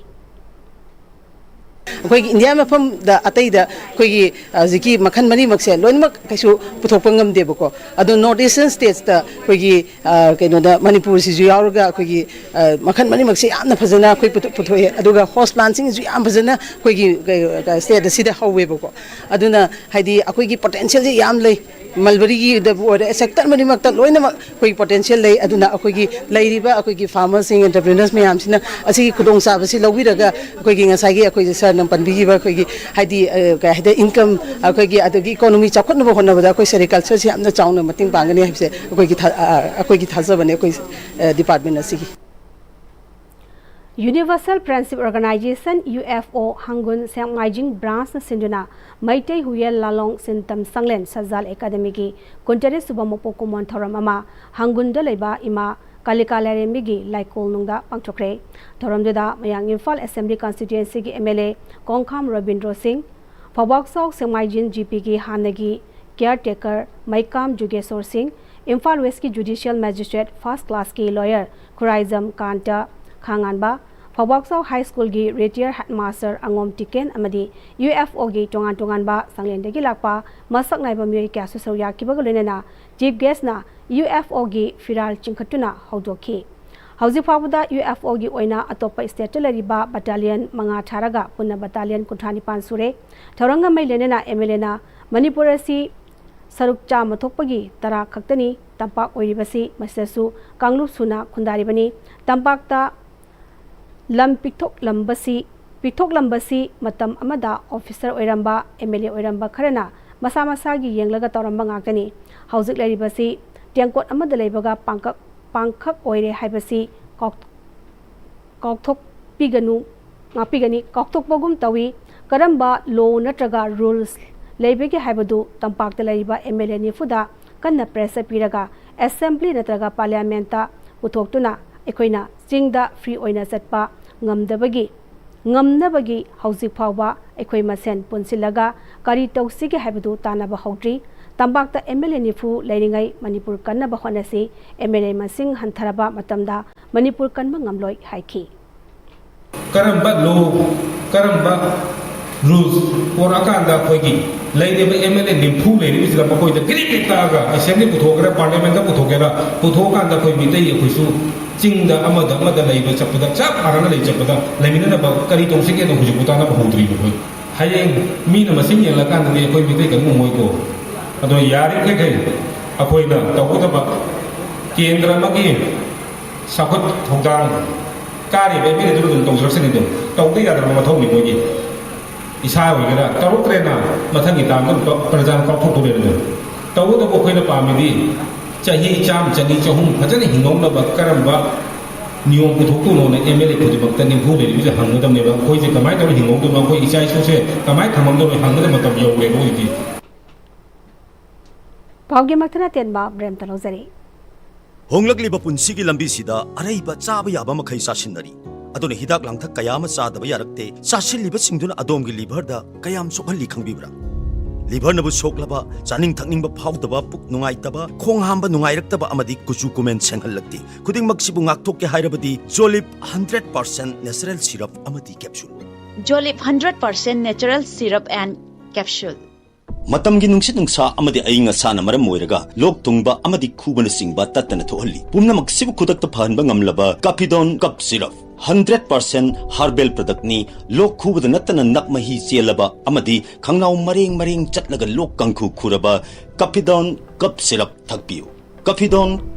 ꯑꯩꯈꯣꯏꯒꯤ ꯏꯟꯗꯤꯌꯥ ꯃꯐꯝꯗ ꯑꯇꯩꯗ ꯑꯩꯈꯣꯏꯒꯤ ꯍꯧꯖꯤꯛꯀꯤ ꯃꯈꯜ ꯃꯔꯤꯃꯛꯁꯦ ꯂꯣꯏꯅꯃꯛ ꯀꯩꯁꯨ ꯄꯨꯊꯣꯛꯄ ꯉꯝꯗꯦꯕꯀꯣ꯫ ꯑꯗꯣ ꯅꯣꯔꯠ ꯏꯁꯇꯔꯟ ꯁ꯭ꯇꯦꯠꯁꯇ ꯑꯩꯈꯣꯏꯒꯤ ꯀꯩꯅꯣꯗ ꯃꯅꯤꯄꯨꯔꯁꯤꯁꯨ ꯌꯥꯎꯔꯒ ꯑꯩꯈꯣꯏꯒꯤ ꯃꯈꯜ ꯃꯔꯤꯃꯛꯁꯦ ꯌꯥꯝꯅ ꯐꯖꯅ ꯑꯩꯈꯣꯏ ꯄꯨꯊꯣꯛꯑꯦ꯫ ꯑꯗꯨꯒ ꯍꯥꯎꯁ ꯄ꯭ꯂꯥꯟꯁꯤꯡꯁꯨ ꯌꯥꯝ ꯐꯖꯅ ꯑꯩꯈꯣꯏꯒꯤ ꯁ꯭ꯇꯦꯠ ꯑꯁꯤꯗ ꯍꯧꯋꯦꯕꯀꯣ꯫ ꯑꯗꯨꯅ ꯍꯥꯏꯗꯤ ꯑꯩꯈꯣꯏꯒꯤ ꯄꯣꯇꯦꯟꯁꯤꯌꯦꯜꯁꯦ ꯌꯥꯝ ꯂꯩ꯫ ꯃꯜꯕꯔꯤꯒꯤꯗꯕꯨ ꯑꯣꯏꯔꯦ, ꯁꯦꯛꯇꯔ ꯃꯔꯤꯃꯛꯇ ꯂꯣꯏꯅꯃꯛ ꯑꯩꯈꯣꯏꯒꯤ ꯄꯣꯇꯦꯟꯁꯤꯌꯦꯜ ꯂꯩ꯫ ꯑꯗꯨꯅ ꯑꯩꯈꯣꯏꯒꯤ ꯂꯩꯔꯤꯕ ꯑꯩꯈꯣꯏꯒꯤ ꯐꯥꯔꯃꯔꯁꯤꯡ, ꯑꯦꯟꯇꯔꯄ꯭ꯔꯤꯅꯔꯁ ꯃꯌꯥꯝꯁꯤꯅ ꯑꯁꯤꯒꯤ ꯈꯨꯗꯣꯡꯆꯥꯕꯁꯤ ꯂꯧꯕꯤꯔꯒ ꯑꯩꯈꯣꯏꯒꯤ ꯉꯁꯥꯏꯒꯤ ꯑꯩꯈꯣꯏꯒꯤ ꯁꯥꯔꯅ ꯄꯟꯕꯤꯈꯤꯕ ꯑꯩꯈꯣꯏꯒꯤ ꯍꯥꯏꯗꯤ ꯀꯩ ꯍꯥꯏꯇꯥꯔꯦ, ꯏꯟꯀꯝ ꯑꯩꯈꯣꯏꯒꯤ ꯑꯗꯒꯤ ꯏꯀꯣꯅꯣꯃꯤ ꯆꯥꯎꯈꯠꯅꯕ ꯍꯣꯠꯅꯕꯗ ꯑꯩꯈꯣꯏ ꯁꯦꯔꯤꯀꯜꯆꯔꯁꯤ ꯌꯥꯝꯅ ꯆꯥꯎꯅ ꯃꯇꯦꯡ ꯄꯥꯡꯒꯅꯤ ꯍꯥꯏꯕꯁꯦ ꯑꯩꯈꯣꯏꯒꯤ ꯑꯩꯈꯣꯏꯒꯤ ꯊꯥꯖꯕꯅꯦ ꯑꯩꯈꯣꯏ ꯗꯤꯄꯥꯔꯠꯃꯦꯟ ꯑꯁꯤꯒꯤ꯫ Universal Friendship Organization, U F O, ꯍꯪꯒꯨꯟ ꯁꯦꯛꯃꯥꯏꯖꯤꯡ ꯕ꯭ꯔꯥꯟꯁꯅ ꯁꯤꯟꯗꯨꯅ ꯃꯩꯇꯩ ꯍꯨꯌꯦꯜ ꯂꯥꯂꯣꯡ ꯁꯤꯟꯇꯝ ꯁꯪꯂꯦꯟ ꯁꯖꯥꯜ ꯑꯦꯀꯥꯗꯃꯤꯒꯤ ꯀꯨꯟꯇꯔꯦꯠ ꯁꯨꯕ ꯃꯄꯣꯛ ꯀꯨꯝꯑꯣꯟ ꯊꯧꯔꯝ ꯑꯃ ꯍꯪꯒꯨꯟꯗ ꯂꯩꯕ ꯏꯃꯥ ꯀꯥꯂꯤꯀꯥ ꯂꯥꯏꯔꯦꯝꯕꯤꯒꯤ ꯂꯥꯏꯀꯣꯜꯅꯨꯡꯗ ꯄꯥꯡꯊꯣꯛꯈ꯭ꯔꯦ꯫ ꯊꯧꯔꯝꯗꯨꯗ ꯃꯌꯥꯡ ꯏꯝꯐꯥꯜ ꯑꯦꯁꯦꯝꯕ꯭ꯂꯤ ꯀꯟꯁꯇꯤꯇ꯭ꯋꯦꯟꯁꯤꯒꯤ M L A Kongkham Robindro Singh, Phoubakchao ꯁꯦꯛꯃꯥꯏꯖꯤꯡ G ꯄꯤꯒꯤ ꯍꯥꯟꯅꯒꯤ ꯀꯤꯌꯥꯔ ꯇꯦꯀꯔ ꯃꯩꯀꯥꯝ ꯖꯨꯒꯦꯁꯣꯔ ꯁꯤꯡ, ꯏꯝꯐꯥꯜ ꯋꯦꯁꯀꯤ ꯖꯨꯗꯤꯁꯤꯌꯦꯜ ꯃꯦꯖꯤꯁꯇ꯭ꯔꯦꯠ ꯐꯥꯔꯁ ꯀ꯭ꯂꯥꯁꯀꯤ ꯂꯣꯌꯔ ꯈꯨꯔꯥꯏꯖꯝ ꯀꯥꯟꯇ ꯈꯥꯉꯥꯟꯕ, ꯐꯧꯕꯥꯛꯆꯥꯎ ꯍꯥꯏ ꯁ꯭ꯀꯨꯜꯒꯤ ꯔꯤꯇꯤꯌꯔ ꯍꯦꯗꯃꯥꯁꯇꯔ ꯑꯉꯣꯝ ꯇꯤꯀꯦꯟ ꯑꯃꯗꯤ ꯌꯨ ꯑꯦꯐ ꯑꯣꯒꯤ ꯇꯣꯉꯥꯟ ꯇꯣꯉꯥꯟꯕ ꯁꯪꯂꯦꯟꯗꯒꯤ ꯂꯥꯛꯄ ꯃꯁꯛ ꯅꯥꯏꯕ ꯃꯤꯑꯣꯏ ꯀꯌꯥꯁꯨ ꯁꯔꯨꯛ ꯌꯥꯈꯤꯕꯒ ꯂꯣꯏꯅꯅ ꯆꯤꯐ ꯒꯦꯁꯅ ꯌꯨ ꯑꯦꯐ ꯑꯣꯒꯤ ꯐꯤꯔꯥꯜ ꯆꯤꯡꯈꯠꯇꯨꯅ ꯍꯧꯗꯣꯛꯈꯤ꯫ ꯍꯧꯖꯤꯛ ꯐꯥꯎꯕꯗ ꯌꯨ ꯑꯦꯐ ꯑꯣꯒꯤ ꯑꯣꯏꯅ ꯑꯇꯣꯞꯄ ꯁ꯭ꯇꯦꯠꯇ ꯂꯩꯔꯤꯕ ꯕꯠꯇꯥꯂꯤꯌꯟ ꯃꯉꯥ ꯊꯥꯔꯒ ꯄꯨꯟꯅ ꯕꯠꯇꯥꯂꯤꯌꯟ ꯀꯨꯟꯊ꯭ꯔꯥ ꯅꯤꯄꯥꯟ ꯁꯨꯔꯦ꯫ ꯊꯧꯔꯝꯒ ꯃꯔꯤ ꯂꯩꯅꯅ ꯑꯦꯝ ꯑꯦꯜ ꯑꯦꯅ ꯃꯅꯤꯄꯨꯔ ꯑꯁꯤ ꯁꯔꯨꯛ ꯆꯥꯝꯃ ꯊꯣꯛꯄꯒꯤ ꯇꯔꯥ ꯈꯛꯇꯅꯤ ꯇꯝꯄꯥꯛ ꯑꯣꯏꯔꯤꯕꯁꯤ, ꯃꯁꯤꯗꯁꯨ ꯀꯥꯡꯂꯨꯞ ꯁꯨꯅ ꯈꯨꯟꯗꯥꯔꯤꯕꯅꯤ꯫ ꯇꯝꯄꯥꯛꯇ ꯂꯝ ꯄꯤꯛꯊꯣꯛꯂꯝꯕꯁꯤ ꯄꯤꯛꯊꯣꯛꯂꯝꯕꯁꯤ ꯃꯇꯝ ꯑꯃꯗ ꯑꯣꯐꯤꯁꯔ ꯑꯣꯏꯔꯝꯕ, ꯑꯦꯝ ꯑꯦꯜ ꯑꯦ ꯑꯣꯏꯔꯝꯕ ꯈꯔꯅ ꯃꯁꯥ ꯃꯁꯥꯒꯤ ꯌꯦꯡꯂꯒ ꯇꯧꯔꯝꯕ ꯉꯥꯛꯇꯅꯤ꯫ ꯍꯧꯖꯤꯛ ꯂꯩꯔꯤꯕꯁꯤ ꯇꯦꯡꯀꯣꯠ ꯑꯃꯗ ꯂꯩꯕꯒ ꯄꯥꯡꯀꯛ ꯄꯥꯡꯈꯛ ꯑꯣꯏꯔꯦ ꯍꯥꯏꯕꯁꯤ ꯀꯥꯎ ꯀꯥꯎꯊꯣꯛꯄꯤꯒꯅꯨ ꯉꯥꯛꯄꯤꯒꯅꯤ꯫ ꯀꯥꯎꯊꯣꯛꯄꯒꯨꯝ ꯇꯧꯏ꯫ ꯀꯔꯝꯕ ꯂꯣ ꯅꯠꯇ꯭ꯔꯒ ꯔꯨꯜꯁ ꯂꯩꯕꯒꯦ ꯍꯥꯏꯕꯗꯨ ꯇꯝꯄꯥꯛꯇ ꯂꯩꯔꯤꯕ ꯑꯦꯝ ꯑꯦꯜ ꯑꯦ ꯅꯤꯐꯨꯗ ꯀꯟꯅ ꯄ꯭ꯔꯦꯁꯔ ꯄꯤꯔꯒ ꯑꯦꯁꯦꯝꯕ꯭ꯂꯤ ꯅꯠꯇ꯭ꯔꯒ ꯄꯥꯔꯂꯤꯌꯥꯃꯦꯟꯠꯇ ꯄꯨꯊꯣꯛꯇꯨꯅ ꯑꯩꯈꯣꯏꯅ ꯆꯤꯡꯗ ꯐ꯭ꯔꯤ ꯑꯣꯏꯅ ꯆꯠꯄ ꯉꯝꯗꯕꯒꯤ ꯉꯝꯅꯕꯒꯤ ꯍꯧꯖꯤꯛ ꯐꯥꯎꯕ ꯑꯩꯈꯣꯏ ꯃꯁꯦꯟ ꯄꯨꯟꯁꯤꯜꯂꯒ ꯀꯔꯤ ꯇꯧꯁꯤꯒꯦ ꯍꯥꯏꯕꯗꯨ ꯇꯥꯟꯅꯕ ꯍꯧꯗ꯭ꯔꯤ꯫ ꯇꯝꯄꯥꯛꯇ ꯑꯦꯝ ꯑꯦꯜ ꯑꯦ ꯅꯤꯐꯨ ꯂꯩꯔꯤꯉꯩ ꯃꯅꯤꯄꯨꯔ ꯀꯟꯅꯕ ꯍꯣꯠꯅꯁꯤ꯫ ꯑꯦꯝ ꯑꯦꯜ ꯑꯦ ꯃꯁꯤꯡ ꯍꯟꯊꯔꯕ ꯃꯇꯝꯗ ꯃꯅꯤꯄꯨꯔ ꯀꯟꯕ ꯉꯝꯂꯣꯏ ꯍꯥꯏꯈꯤ꯫ ꯀꯔꯝꯕ ꯂꯣ, ꯀꯔꯝꯕ ꯔꯨꯜꯁ ꯄꯣꯔꯛꯑꯀꯥꯟꯗ ꯑꯩꯈꯣꯏꯒꯤ ꯂꯩꯔꯤꯕ ꯑꯦꯝ ꯑꯦꯜ ꯑꯦ ꯅꯤꯐꯨ ꯂꯩꯔꯤꯕꯁꯤꯗ ꯃꯈꯣꯏꯗ ꯒ꯭ꯔꯤꯛ ꯒ꯭ꯔꯤꯛ ꯇꯛꯑꯒ ꯑꯦꯁꯦꯝꯕ꯭ꯂꯤ ꯄꯨꯊꯣꯛꯀꯦꯔꯥ, ꯄꯥꯔꯂꯤꯌꯥꯃꯦꯟꯗ ꯄꯨꯊꯣꯛꯀꯦꯔꯥ, ꯄꯨꯊꯣꯛꯑꯀꯥꯟꯗ ꯑꯩꯈꯣꯏ ꯃꯤꯇꯩ ꯑꯩꯈꯣꯏꯁꯨ ꯆꯤꯡꯗ ꯑꯃꯗ ꯑꯃꯗ ꯂꯩꯕ ꯆꯠꯄꯗ ꯆꯞ ꯃꯥꯟꯅꯅ ꯂꯩ ꯆꯠꯄꯗ ꯂꯩꯃꯤꯟꯅꯅꯕ ꯀꯔꯤ ꯇꯧꯁꯤꯒꯦꯅ ꯍꯧꯖꯤꯛꯐꯥꯎ ꯇꯥꯟꯅꯕ ꯍꯧꯗ꯭ꯔꯤꯕ ꯑꯩꯈꯣꯏ꯫ ꯍꯌꯦꯡ ꯃꯤꯅ ꯃꯁꯤꯡ ꯌꯦꯡꯂꯀꯥꯟꯗꯗꯤ ꯑꯩꯈꯣꯏ ꯃꯤꯇꯩ ꯀꯔꯤꯒꯨꯝꯕ ꯑꯣꯏꯀꯣ꯫ ꯑꯗꯣ ꯌꯥꯔꯤꯈꯩ ꯑꯩꯈꯣꯏꯅ ꯇꯧꯒꯗꯕ ꯀꯦꯟꯗ꯭ꯔ ꯑꯃꯒꯤ ꯆꯥꯎꯈꯠ ꯊꯧꯗꯥꯡ ꯀꯥꯔꯤꯕ ꯑꯦꯝ ꯑꯦꯜ ꯑꯦꯗꯨꯅ ꯑꯗꯨꯝ ꯇꯧꯖꯔꯛꯁꯅꯤ꯫ ꯑꯗꯨꯝ ꯇꯧꯗ ꯌꯥꯗ꯭ꯔꯕ ꯃꯊꯧꯅꯤ ꯃꯣꯏꯒꯤ꯫ ꯏꯁꯥ ꯑꯣꯏꯒꯦꯔꯥ ꯇꯧꯔꯛꯇ꯭ꯔꯦꯅ ꯃꯊꯪꯒꯤ ꯇꯥꯝꯗ ꯑꯗꯨꯝ ꯄ꯭ꯔꯖꯥꯅ ꯀꯥꯎꯊꯣꯛꯇꯣꯔꯦ꯫ ꯑꯗꯨꯝ ꯇꯧꯕꯇꯕꯨ ꯑꯩꯈꯣꯏꯅ ꯄꯥꯝꯃꯤꯗꯤ ꯆꯍꯤ ꯆꯥꯝ, ꯆꯅꯤ, ꯆꯍꯨꯝ ꯐꯖꯅ ꯍꯤꯡꯍꯧꯅꯕ ꯀꯔꯝꯕ ꯅꯤꯌꯣꯝ ꯄꯨꯊꯣꯛꯇꯣꯏꯅꯣꯅ ꯑꯦꯝ ꯑꯦꯜ ꯑꯦ ꯈꯨꯗꯤꯡꯃꯛꯇ ꯅꯤꯐꯨ ꯂꯩꯔꯤꯕꯁꯦ ꯍꯪꯒꯗꯕꯅꯦꯕ꯫ ꯑꯩꯈꯣꯏꯁꯦ ꯀꯃꯥꯏꯅ ꯇꯧꯔꯒ ꯍꯤꯡꯍꯧꯗꯣꯏꯅꯣ, ꯑꯩꯈꯣꯏ ꯏꯆꯥ ꯏꯁꯨꯁꯦ ꯀꯃꯥꯏꯅ ꯊꯝꯍꯧꯗꯣꯏꯅꯣ ꯍꯪꯒꯗꯕ ꯃꯇꯝ ꯌꯧꯔꯦꯕ ꯍꯧꯖꯤꯛꯇꯤ꯫ ꯄꯥꯎꯒꯤ ꯃꯛꯇꯅ ꯇꯦꯟꯕ ꯕ꯭ꯔꯦꯝꯇ ꯂꯧꯖꯔꯤ꯫ ꯍꯣꯡꯂꯛꯂꯤꯕ ꯄꯨꯟꯁꯤꯒꯤ ꯂꯝꯕꯤꯁꯤꯗ ꯑꯔꯩꯕ ꯆꯥꯕ ꯌꯥꯕ ꯃꯈꯩ ꯆꯥꯁꯤꯟꯅꯔꯤ꯫ ꯑꯗꯨꯅ ꯍꯤꯗꯥꯛ ꯂꯥꯡꯊꯛ ꯀꯌꯥ ꯑꯃ ꯆꯥꯗꯕ ꯌꯥꯔꯛꯇꯦ꯫ ꯆꯥꯁꯤꯜꯂꯤꯕꯁꯤꯡꯗꯨꯅ ꯑꯗꯣꯝꯒꯤ ꯂꯤꯚꯔꯗ ꯀꯌꯥꯝ ꯁꯣꯛꯍꯜꯂꯤ ꯈꯪꯕꯤꯕ꯭ꯔꯥ? ꯂꯤꯚꯔꯅꯕꯨ ꯁꯣꯛꯂꯕ, ꯆꯥꯅꯤꯡ ꯊꯛꯅꯤꯡꯕ ꯐꯥꯎꯗꯕ, ꯄꯨꯛ ꯅꯨꯡꯉꯥꯏꯇꯕ, ꯈꯣꯡ ꯍꯥꯝꯕ ꯅꯨꯡꯉꯥꯏꯔꯛꯇꯕ ꯑꯃꯗꯤ ꯀꯨꯆꯨ ꯀꯨꯃꯦꯟ ꯁꯦꯡꯍꯜꯂꯛꯇꯦ꯫ ꯈꯨꯗꯤꯡꯃꯛꯁꯤꯕꯨ ꯉꯥꯛꯊꯣꯛꯀꯦ ꯍꯥꯏꯔꯕꯗꯤ ꯖꯣꯂꯤꯞ ꯍꯟꯗ꯭ꯔꯦꯠ ꯄꯥꯔꯁꯦꯟ natural syrup ꯑꯃꯗꯤ capsule꯫ Jolip hundred percent natural syrup and capsule. ꯃꯇꯝꯒꯤ ꯅꯨꯡꯁꯤꯠ ꯅꯨꯡꯁꯥ ꯑꯃꯗꯤ ꯑꯏꯪ ꯑꯁꯥꯅ ꯃꯔꯝ ꯑꯣꯏꯔꯒ ꯂꯣꯛ ꯊꯨꯡꯕ ꯑꯃꯗꯤ ꯈꯨꯕꯅꯆꯤꯡꯕ ꯇꯠꯇꯅ ꯊꯣꯛꯍꯜꯂꯤ꯫ ꯄꯨꯝꯅꯃꯛꯁꯤꯕꯨ ꯈꯨꯗꯛꯇ ꯐꯍꯟꯕ ꯉꯝꯂꯕ ꯀꯥꯐꯤꯗꯣꯟ ꯀꯞ ꯁꯤꯔꯞ, ꯍꯟꯗ꯭ꯔꯦꯠ ꯄꯥꯔꯁꯦꯟ ꯍꯥꯔꯕꯦꯜ ꯄ꯭ꯔꯗꯛꯅꯤ꯫ ꯂꯣꯛ ꯈꯨꯕꯗ ꯅꯠꯇꯅ ꯅꯞ ꯃꯍꯤ ꯆꯦꯜꯂꯕ ꯑꯃꯗꯤ ꯈꯪꯅꯥꯎ ꯃꯔꯦꯡ ꯃꯔꯦꯡ ꯆꯠꯂꯒ ꯂꯣꯛ ꯀꯥꯡꯈꯨ ꯈꯨꯔꯕ ꯀꯥꯐꯤꯗꯣꯟ ꯀꯞ ꯁꯤꯔꯞ ꯊꯛꯄꯤꯌꯨ꯫ ꯀꯥꯐꯤꯗꯣꯟ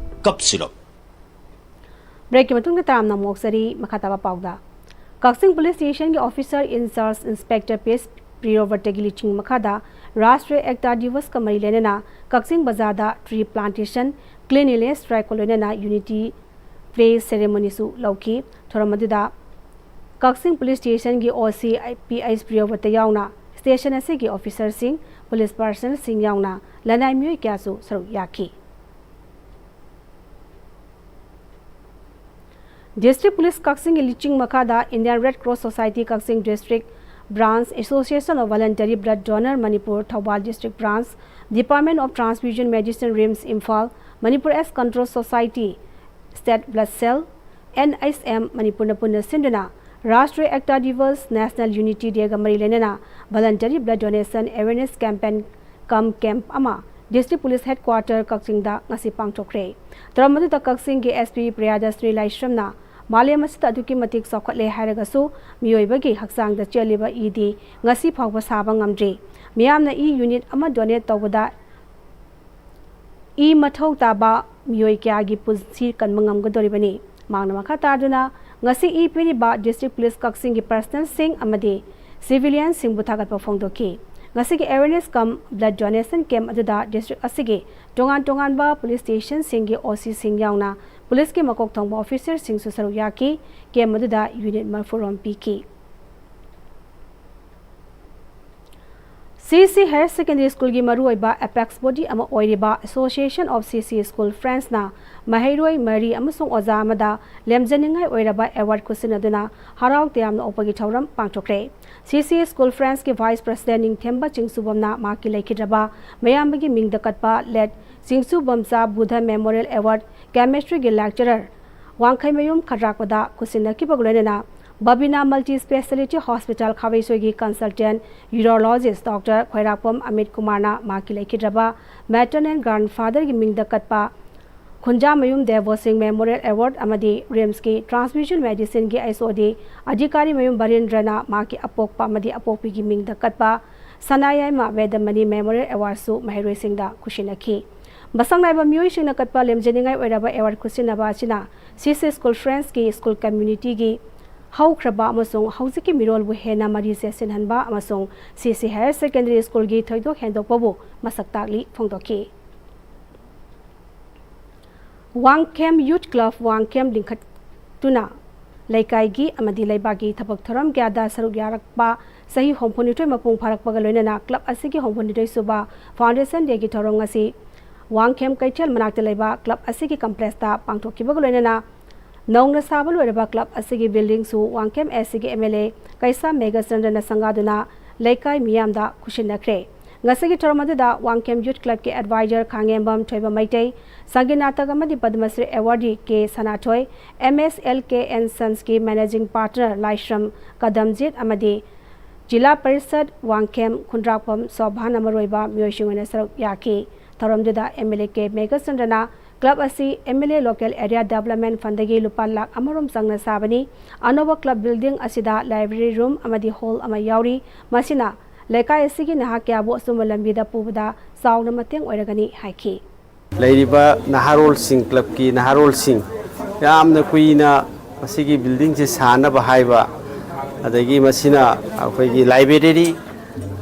ꯀꯞ ꯁꯤꯔꯞ꯫ ꯕ꯭ꯔꯦꯛꯀꯤ ꯃꯇꯨꯡꯗ ꯇꯔꯥꯝꯅ ꯑꯃꯨꯛ ꯑꯣꯛꯆꯔꯤ꯫ ꯃꯈꯥ ꯇꯥꯕ ꯄꯥꯎꯗ, ꯀꯛꯆꯤꯡ ꯄꯨꯂꯤꯁ ꯁ꯭ꯇꯦꯁꯟꯒꯤ officer in charge inspector P S ꯄ꯭ꯔꯤꯌꯣꯕ꯭ꯔꯇꯒꯤ ꯂꯨꯆꯤꯡ ꯃꯈꯥꯗ ꯔꯥꯁꯇ꯭ꯔꯤꯌ ꯑꯦꯛꯇꯥ ꯗꯤꯋꯁꯀ ꯃꯔꯤ ꯂꯩꯅꯅ ꯀꯛꯆꯤꯡ ꯕꯖꯥꯔꯗ ꯇ꯭ꯔꯤ ꯄ꯭ꯂꯥꯟꯇꯦꯁꯟ, ꯀ꯭ꯂꯤꯟꯂꯤꯅꯦꯁ ꯗ꯭ꯔꯥꯏꯕꯀ ꯂꯣꯏꯅꯅ ꯌꯨꯅꯤꯇꯤ ꯐ꯭ꯂꯦꯒ ꯁꯦꯔꯦꯃꯣꯅꯤꯁꯨ ꯂꯧꯈꯤ꯫ ꯊꯧꯔꯝ ꯑꯗꯨꯗ ꯀꯛꯆꯤꯡ ꯄꯨꯂꯤꯁ ꯁ꯭ꯇꯦꯁꯟꯒꯤ ꯑꯣ ꯁꯤ ꯄꯤ ꯑꯩꯆ ꯄ꯭ꯔꯤꯌꯣꯕ꯭ꯔꯇ ꯌꯥꯎꯅ ꯁ꯭ꯇꯦꯁꯟ ꯑꯁꯤꯒꯤ ꯑꯣꯐꯤꯁꯔꯁꯤꯡ, ꯄꯨꯂꯤꯁ ꯄꯥꯔꯁꯅꯦꯜꯁꯤꯡ ꯌꯥꯎꯅ ꯂꯅꯥꯏ ꯃꯤꯑꯣꯏ ꯀꯌꯥꯁꯨ ꯁꯔꯨꯛ ꯌꯥꯈꯤ꯫ ꯗꯤꯁꯇ꯭ꯔꯤꯛ ꯄꯨꯂꯤꯁ ꯀꯛꯆꯤꯡꯒꯤ ꯂꯨꯆꯤꯡ ꯃꯈꯥꯗ Indian Red Cross Society Kakching District Branch, Association of Voluntary Blood Donor Manipur Thoubal District Branch, Department of Transfusion Medicine, RIMS Imphal, Manipur AIDS Control Society, State Blood Cell, N H M ꯃꯅꯤꯄꯨꯔꯅ ꯄꯨꯟꯅ ꯁꯤꯟꯗꯨꯅ ꯔꯥꯁꯇ꯭ꯔꯤꯌ ꯑꯦꯛꯇꯥ ꯗꯤꯕꯁ, national unity ꯗꯦꯒ ꯃꯔꯤ ꯂꯩꯅꯅ ꯚꯣꯂꯟꯇꯔꯤ blood donation awareness campaign ꯀꯝ camp ꯑꯃ district police headquarter ꯀꯛꯆꯤꯡꯗ ꯉꯁꯤ ꯄꯥꯡꯊꯣꯛꯈ꯭ꯔꯦ꯫ ꯊꯧꯔꯝ ꯑꯗꯨꯗ ꯀꯛꯆꯤꯡꯒꯤ ꯑꯦꯁ ꯄꯤ ꯄ꯭ꯔꯤꯌꯥꯗꯁ꯭ꯔꯤ ꯂꯥꯏꯁ꯭ꯔꯝꯅ ꯃꯥꯂꯦꯝ ꯑꯁꯤꯗ ꯑꯗꯨꯛꯀꯤ ꯃꯇꯤꯛ ꯆꯥꯎꯈꯠꯂꯦ ꯍꯥꯏꯔꯒꯁꯨ ꯃꯤꯑꯣꯏꯕꯒꯤ ꯍꯛꯆꯥꯡꯗ ꯆꯦꯜꯂꯤꯕ ꯏꯗꯤ ꯉꯁꯤ ꯐꯥꯎꯕ ꯁꯥꯕ ꯉꯝꯗ꯭ꯔꯤ꯫ ꯃꯤꯌꯥꯝꯅ ꯏ ꯌꯨꯅꯤꯠ ꯑꯃ ꯗꯣꯅꯦꯠ ꯇꯧꯕꯗ ꯏ ꯃꯊꯧ ꯇꯥꯕ ꯃꯤꯑꯣꯏ ꯀꯌꯥꯒꯤ ꯄꯨꯟꯁꯤ ꯀꯟꯕ ꯉꯝꯒꯗꯧꯔꯤꯕꯅꯤ꯫ ꯃꯍꯥꯛꯅ ꯃꯈꯥ ꯇꯥꯗꯨꯅ, ꯉꯁꯤ ꯏ ꯄꯤꯔꯤꯕ ꯗꯤꯁꯇ꯭ꯔꯤꯛ ꯄꯨꯂꯤꯁ ꯀꯛꯆꯤꯡꯒꯤ ꯄꯔꯁꯅꯦꯜꯁꯤꯡ ꯑꯃꯗꯤ ꯁꯤꯚꯤꯂꯤꯌꯟꯁꯤꯡꯕꯨ ꯊꯥꯒꯠꯄ ꯐꯣꯡꯗꯣꯛꯈꯤ꯫ ꯉꯁꯤꯒꯤ ꯑꯦꯋꯦꯔꯅꯦꯁ ꯀꯝ ꯕ꯭ꯂꯗ ꯗꯣꯅꯦꯁꯟ ꯀꯦꯝꯞ ꯑꯗꯨꯗ ꯗꯤꯁꯇ꯭ꯔꯤꯛ ꯑꯁꯤꯒꯤ ꯇꯣꯉꯥꯟ ꯇꯣꯉꯥꯟꯕ ꯄꯨꯂꯤꯁ ꯁ꯭ꯇꯦꯁꯟꯁꯤꯡꯒꯤ ꯑꯣ ꯁꯤꯁꯤꯡ ꯌꯥꯎꯅ ꯄꯨꯂꯤꯁꯀꯤ ꯃꯀꯣꯛ ꯊꯣꯡꯕ ꯑꯣꯐꯤꯁꯔꯁꯤꯡꯁꯨ ꯁꯔꯨꯛ ꯌꯥꯈꯤ꯫ ꯀꯦꯝꯞ ꯑꯗꯨꯗ ꯌꯨꯅꯤꯠ ꯃꯔꯤꯐꯨ ꯔꯣꯝ ꯄꯤꯈꯤ꯫ ꯁꯤ ꯁꯤ ꯍꯥꯌꯔ ꯁꯦꯀꯦꯟꯗꯔꯤ ꯁ꯭ꯀꯨꯜꯒꯤ ꯃꯔꯨꯑꯣꯏꯕ ꯑꯦꯄꯦꯛꯁ ꯕꯣꯗꯤ ꯑꯃ ꯑꯣꯏꯔꯤꯕ Association of C C School Friendsꯅ ꯃꯍꯩꯔꯣꯏ ꯃꯔꯤ ꯑꯃꯁꯨꯡ ꯑꯣꯖꯥ ꯑꯃꯗ ꯂꯦꯝꯖꯅꯤꯡꯉꯥꯏ ꯑꯣꯏꯔꯕ ꯑꯦꯋꯥꯔꯗ ꯈꯨꯠꯁꯤꯟꯅꯗꯨꯅ ꯍꯔꯥꯎ ꯇꯌꯥꯝꯅ ꯑꯣꯛꯄꯒꯤ ꯊꯧꯔꯝ ꯄꯥꯡꯊꯣꯛꯈ꯭ꯔꯦ꯫ C C School Friendsꯀꯤ ꯚꯥꯏꯁ ꯄ꯭ꯔꯁꯤꯗꯦꯟꯠ ꯅꯤꯡꯊꯦꯝꯕ ꯆꯤꯡꯁꯨꯕꯝꯅ ꯃꯍꯥꯛꯀꯤ ꯂꯩꯈꯤꯗ꯭ꯔꯕ ꯃꯌꯥꯝꯕꯒꯤ ꯃꯤꯡꯗ ꯀꯠꯄ ꯂꯦꯠ ꯆꯤꯡꯁꯨꯕꯝꯆꯥ ꯕꯨꯙ ꯃꯦꯃꯣꯔꯤꯌꯦꯜ ꯑꯦꯋꯥꯔꯗ ꯀꯦꯃꯤꯁꯇ꯭ꯔꯤꯒꯤ ꯂꯦꯛꯆꯔꯔ ꯋꯥꯡꯈꯩꯃꯌꯨꯝ ꯈꯗ꯭ꯔꯥꯛꯄꯗ ꯈꯨꯠꯁꯤꯟꯅꯈꯤꯕꯒ ꯂꯣꯏꯅꯅ ꯕꯕꯤꯅꯥ ꯃꯜꯇꯤ ꯁ꯭ꯄꯦꯁꯤꯌꯦꯂꯤꯇꯤ ꯍꯣꯁꯄꯤꯇꯥꯜ ꯈꯥꯕꯩꯁꯣꯏꯒꯤ consultant urologist doctor Khwairakpam Amit ꯀꯨꯃꯥꯔꯅ ꯃꯍꯥꯛꯀꯤ ꯂꯩꯈꯤꯗ꯭ꯔꯕ ꯃꯦꯇꯔꯅꯦꯜ ꯒ꯭ꯔꯥꯟꯗꯐꯥꯗꯔꯒꯤ ꯃꯤꯡꯗ ꯀꯠꯄ ꯈꯨꯟꯖꯥꯃꯌꯨꯝ ꯗꯦꯕꯣ ꯁꯤꯡ ꯃꯦꯃꯣꯔꯤꯌꯦꯜ ꯑꯦꯋꯥꯔꯗ ꯑꯃꯗꯤ ꯔꯤꯝꯁꯀꯤ ꯇ꯭ꯔꯥꯟꯁꯐ꯭ꯌꯨꯖꯟ ꯃꯦꯗꯤꯁꯤꯟꯒꯤ H O D ꯑꯙꯤꯀꯥꯔꯤꯃꯌꯨꯝ ꯕꯔꯤꯟꯗ꯭ꯔꯅ ꯃꯍꯥꯛꯀꯤ ꯑꯄꯣꯛꯄ ꯑꯃꯗꯤ ꯑꯄꯣꯛꯄꯤꯒꯤ ꯃꯤꯡꯗ ꯀꯠꯄ ꯁꯅꯥꯌꯥꯏꯃ ꯋꯦꯗꯃꯅꯤ ꯃꯦꯃꯣꯔꯤꯌꯦꯜ ꯑꯦꯋꯥꯔꯗꯁꯨ ꯃꯍꯩꯔꯣꯏꯁꯤꯡꯗ ꯈꯨꯠꯁꯤꯟꯅꯈꯤ꯫ ꯃꯁꯛ ꯅꯥꯏꯕ ꯃꯤꯑꯣꯏꯁꯤꯡꯅ ꯀꯠꯄ ꯂꯦꯝꯖꯅꯤꯡꯉꯥꯏ ꯑꯣꯏꯔꯕ ꯑꯦꯋꯥꯔꯗ ꯈꯨꯠꯁꯤꯟꯅꯕ ꯑꯁꯤꯅ C C School Friendsꯀꯤ ꯁ꯭ꯀꯨꯜ ꯀꯝꯃ꯭ꯌꯨꯅꯤꯇꯤꯒꯤ ꯍꯧꯈ꯭ꯔꯕ ꯑꯃꯁꯨꯡ ꯍꯧꯖꯤꯛꯀꯤ ꯃꯤꯔꯣꯜꯕꯨ ꯍꯦꯟꯅ ꯃꯔꯤ ꯆꯦꯠꯁꯤꯟꯍꯟꯕ ꯑꯃꯁꯨꯡ C C Higher Secondary Schoolꯒꯤ ꯊꯣꯏꯗꯣꯛ ꯍꯦꯟꯗꯣꯛꯄꯕꯨ ꯃꯁꯛ ꯇꯥꯛꯂꯤ ꯐꯣꯡꯗꯣꯛꯈꯤ꯫ ꯋꯥꯡꯈꯦꯝ Youth Club ꯋꯥꯡꯈꯦꯝ ꯂꯤꯡꯈꯠꯇꯨꯅ ꯂꯩꯀꯥꯏꯒꯤ ꯑꯃꯗꯤ ꯂꯩꯕꯥꯛꯀꯤ ꯊꯕꯛ ꯊꯧꯔꯝ ꯀꯌꯥꯗ ꯁꯔꯨꯛ ꯌꯥꯔꯛꯄ ꯆꯍꯤ ꯍꯨꯝꯐꯨꯅꯤꯊꯣꯏ ꯃꯄꯨꯡ ꯐꯥꯔꯛꯄꯒ ꯂꯣꯏꯅꯅ club ꯑꯁꯤꯒꯤ ꯍꯨꯝꯐꯨꯅꯤꯊꯣꯏ ꯁꯨꯕ foundation dayꯒꯤ ꯊꯧꯔꯝ ꯉꯁꯤ ꯋꯥꯡꯈꯦꯝ ꯀꯩꯊꯦꯜ ꯃꯅꯥꯛꯇ ꯂꯩꯕ club ꯑꯁꯤꯒꯤ complexꯇ ꯄꯥꯡꯊꯣꯛꯈꯤꯕꯒ ꯂꯣꯏꯅꯅ ꯅꯧꯅ ꯁꯥꯕ ꯂꯣꯏꯔꯕ club ꯑꯁꯤꯒꯤ buildingꯁꯨ Wangkhem S Cꯒꯤ M L A ꯀꯩꯁꯥꯝ ꯃꯦꯘꯆꯟꯗ꯭ꯔꯅ ꯁꯪꯒꯥꯗꯨꯅ ꯂꯩꯀꯥꯏ ꯃꯤꯌꯥꯝꯗ ꯈꯨꯠꯁꯤꯟꯅꯈ꯭ꯔꯦ꯫ ꯉꯁꯤꯒꯤ ꯊꯧꯔꯝ ꯑꯗꯨꯗ ꯋꯥꯡꯈꯦꯝ ꯌꯨꯠ ꯀ꯭ꯂꯕꯀꯤ ꯑꯦꯗꯚꯥꯏꯖꯔ ꯈꯥꯉꯦꯝꯕꯝ ꯊꯣꯏꯕ ꯃꯩꯇꯩ, ꯁꯪꯒꯤꯠ ꯅꯥꯇꯛ ꯑꯃꯗꯤ ꯄꯗꯃꯁ꯭ꯔꯤ ꯑꯦꯋꯥꯔꯗꯤ ꯀꯦ ꯁꯅꯥꯊꯣꯏ, M S L K and Sons ꯀꯤ ꯃꯦꯅꯦꯖꯤꯡ ꯄꯥꯔꯇꯅꯔ ꯂꯥꯏꯁ꯭ꯔꯝ ꯀꯗꯝꯖꯤꯠ ꯑꯃꯗꯤ ꯖꯤꯂꯥ ꯄꯔꯤꯁꯠ ꯋꯥꯡꯈꯦꯝ ꯈꯨꯟꯗ꯭ꯔꯥꯛꯄꯝ ꯁꯣꯚꯥꯅ ꯃꯔꯨꯑꯣꯏꯕ ꯃꯤꯑꯣꯏꯁꯤꯡ ꯑꯣꯏꯅ ꯁꯔꯨꯛ ꯌꯥꯈꯤ꯫ ꯊꯧꯔꯝꯗꯨꯗ M L A ꯀꯦ ꯃꯦꯘꯆꯟꯗ꯭ꯔꯅ ꯀ꯭ꯂꯕ ꯑꯁꯤ M L A Local Area Development Fund ꯗꯒꯤ ꯂꯨꯄꯥ ꯂꯥꯈ ꯑꯃꯔꯣꯝ ꯆꯪꯅ ꯁꯥꯕꯅꯤ꯫ ꯑꯅꯧꯕ ꯀ꯭ꯂꯕ ꯕꯤꯜꯗꯤꯡ ꯑꯁꯤꯗ ꯂꯥꯏꯕ꯭ꯔꯦꯔꯤ ꯔꯨꯝ ꯑꯃꯗꯤ ꯍꯣꯜ ꯑꯃ ꯌꯥꯎꯔꯤ꯫ ꯃꯁꯤꯅ ꯂꯩꯀꯥꯏ ꯑꯁꯤꯒꯤ ꯅꯍꯥ ꯀꯌꯥꯕꯨ ꯑꯆꯨꯝꯕ ꯂꯝꯕꯤꯗ ꯄꯨꯕꯗ ꯆꯥꯎꯅ ꯃꯇꯦꯡ ꯑꯣꯏꯔꯒꯅꯤ ꯍꯥꯏꯈꯤ꯫ ꯂꯩꯔꯤꯕ ꯅꯍꯥꯔꯣꯜꯁꯤꯡ, ꯀ꯭ꯂꯕꯀꯤ ꯅꯍꯥꯔꯣꯜꯁꯤꯡ ꯌꯥꯝꯅ ꯀꯨꯏꯅ ꯃꯁꯤꯒꯤ ꯕꯤꯜꯗꯤꯡꯁꯦ ꯁꯥꯅꯕ ꯍꯥꯏꯕ, ꯑꯗꯒꯤ ꯃꯁꯤꯅ ꯑꯩꯈꯣꯏꯒꯤ ꯂꯥꯏꯕ꯭ꯔꯦꯔꯤ,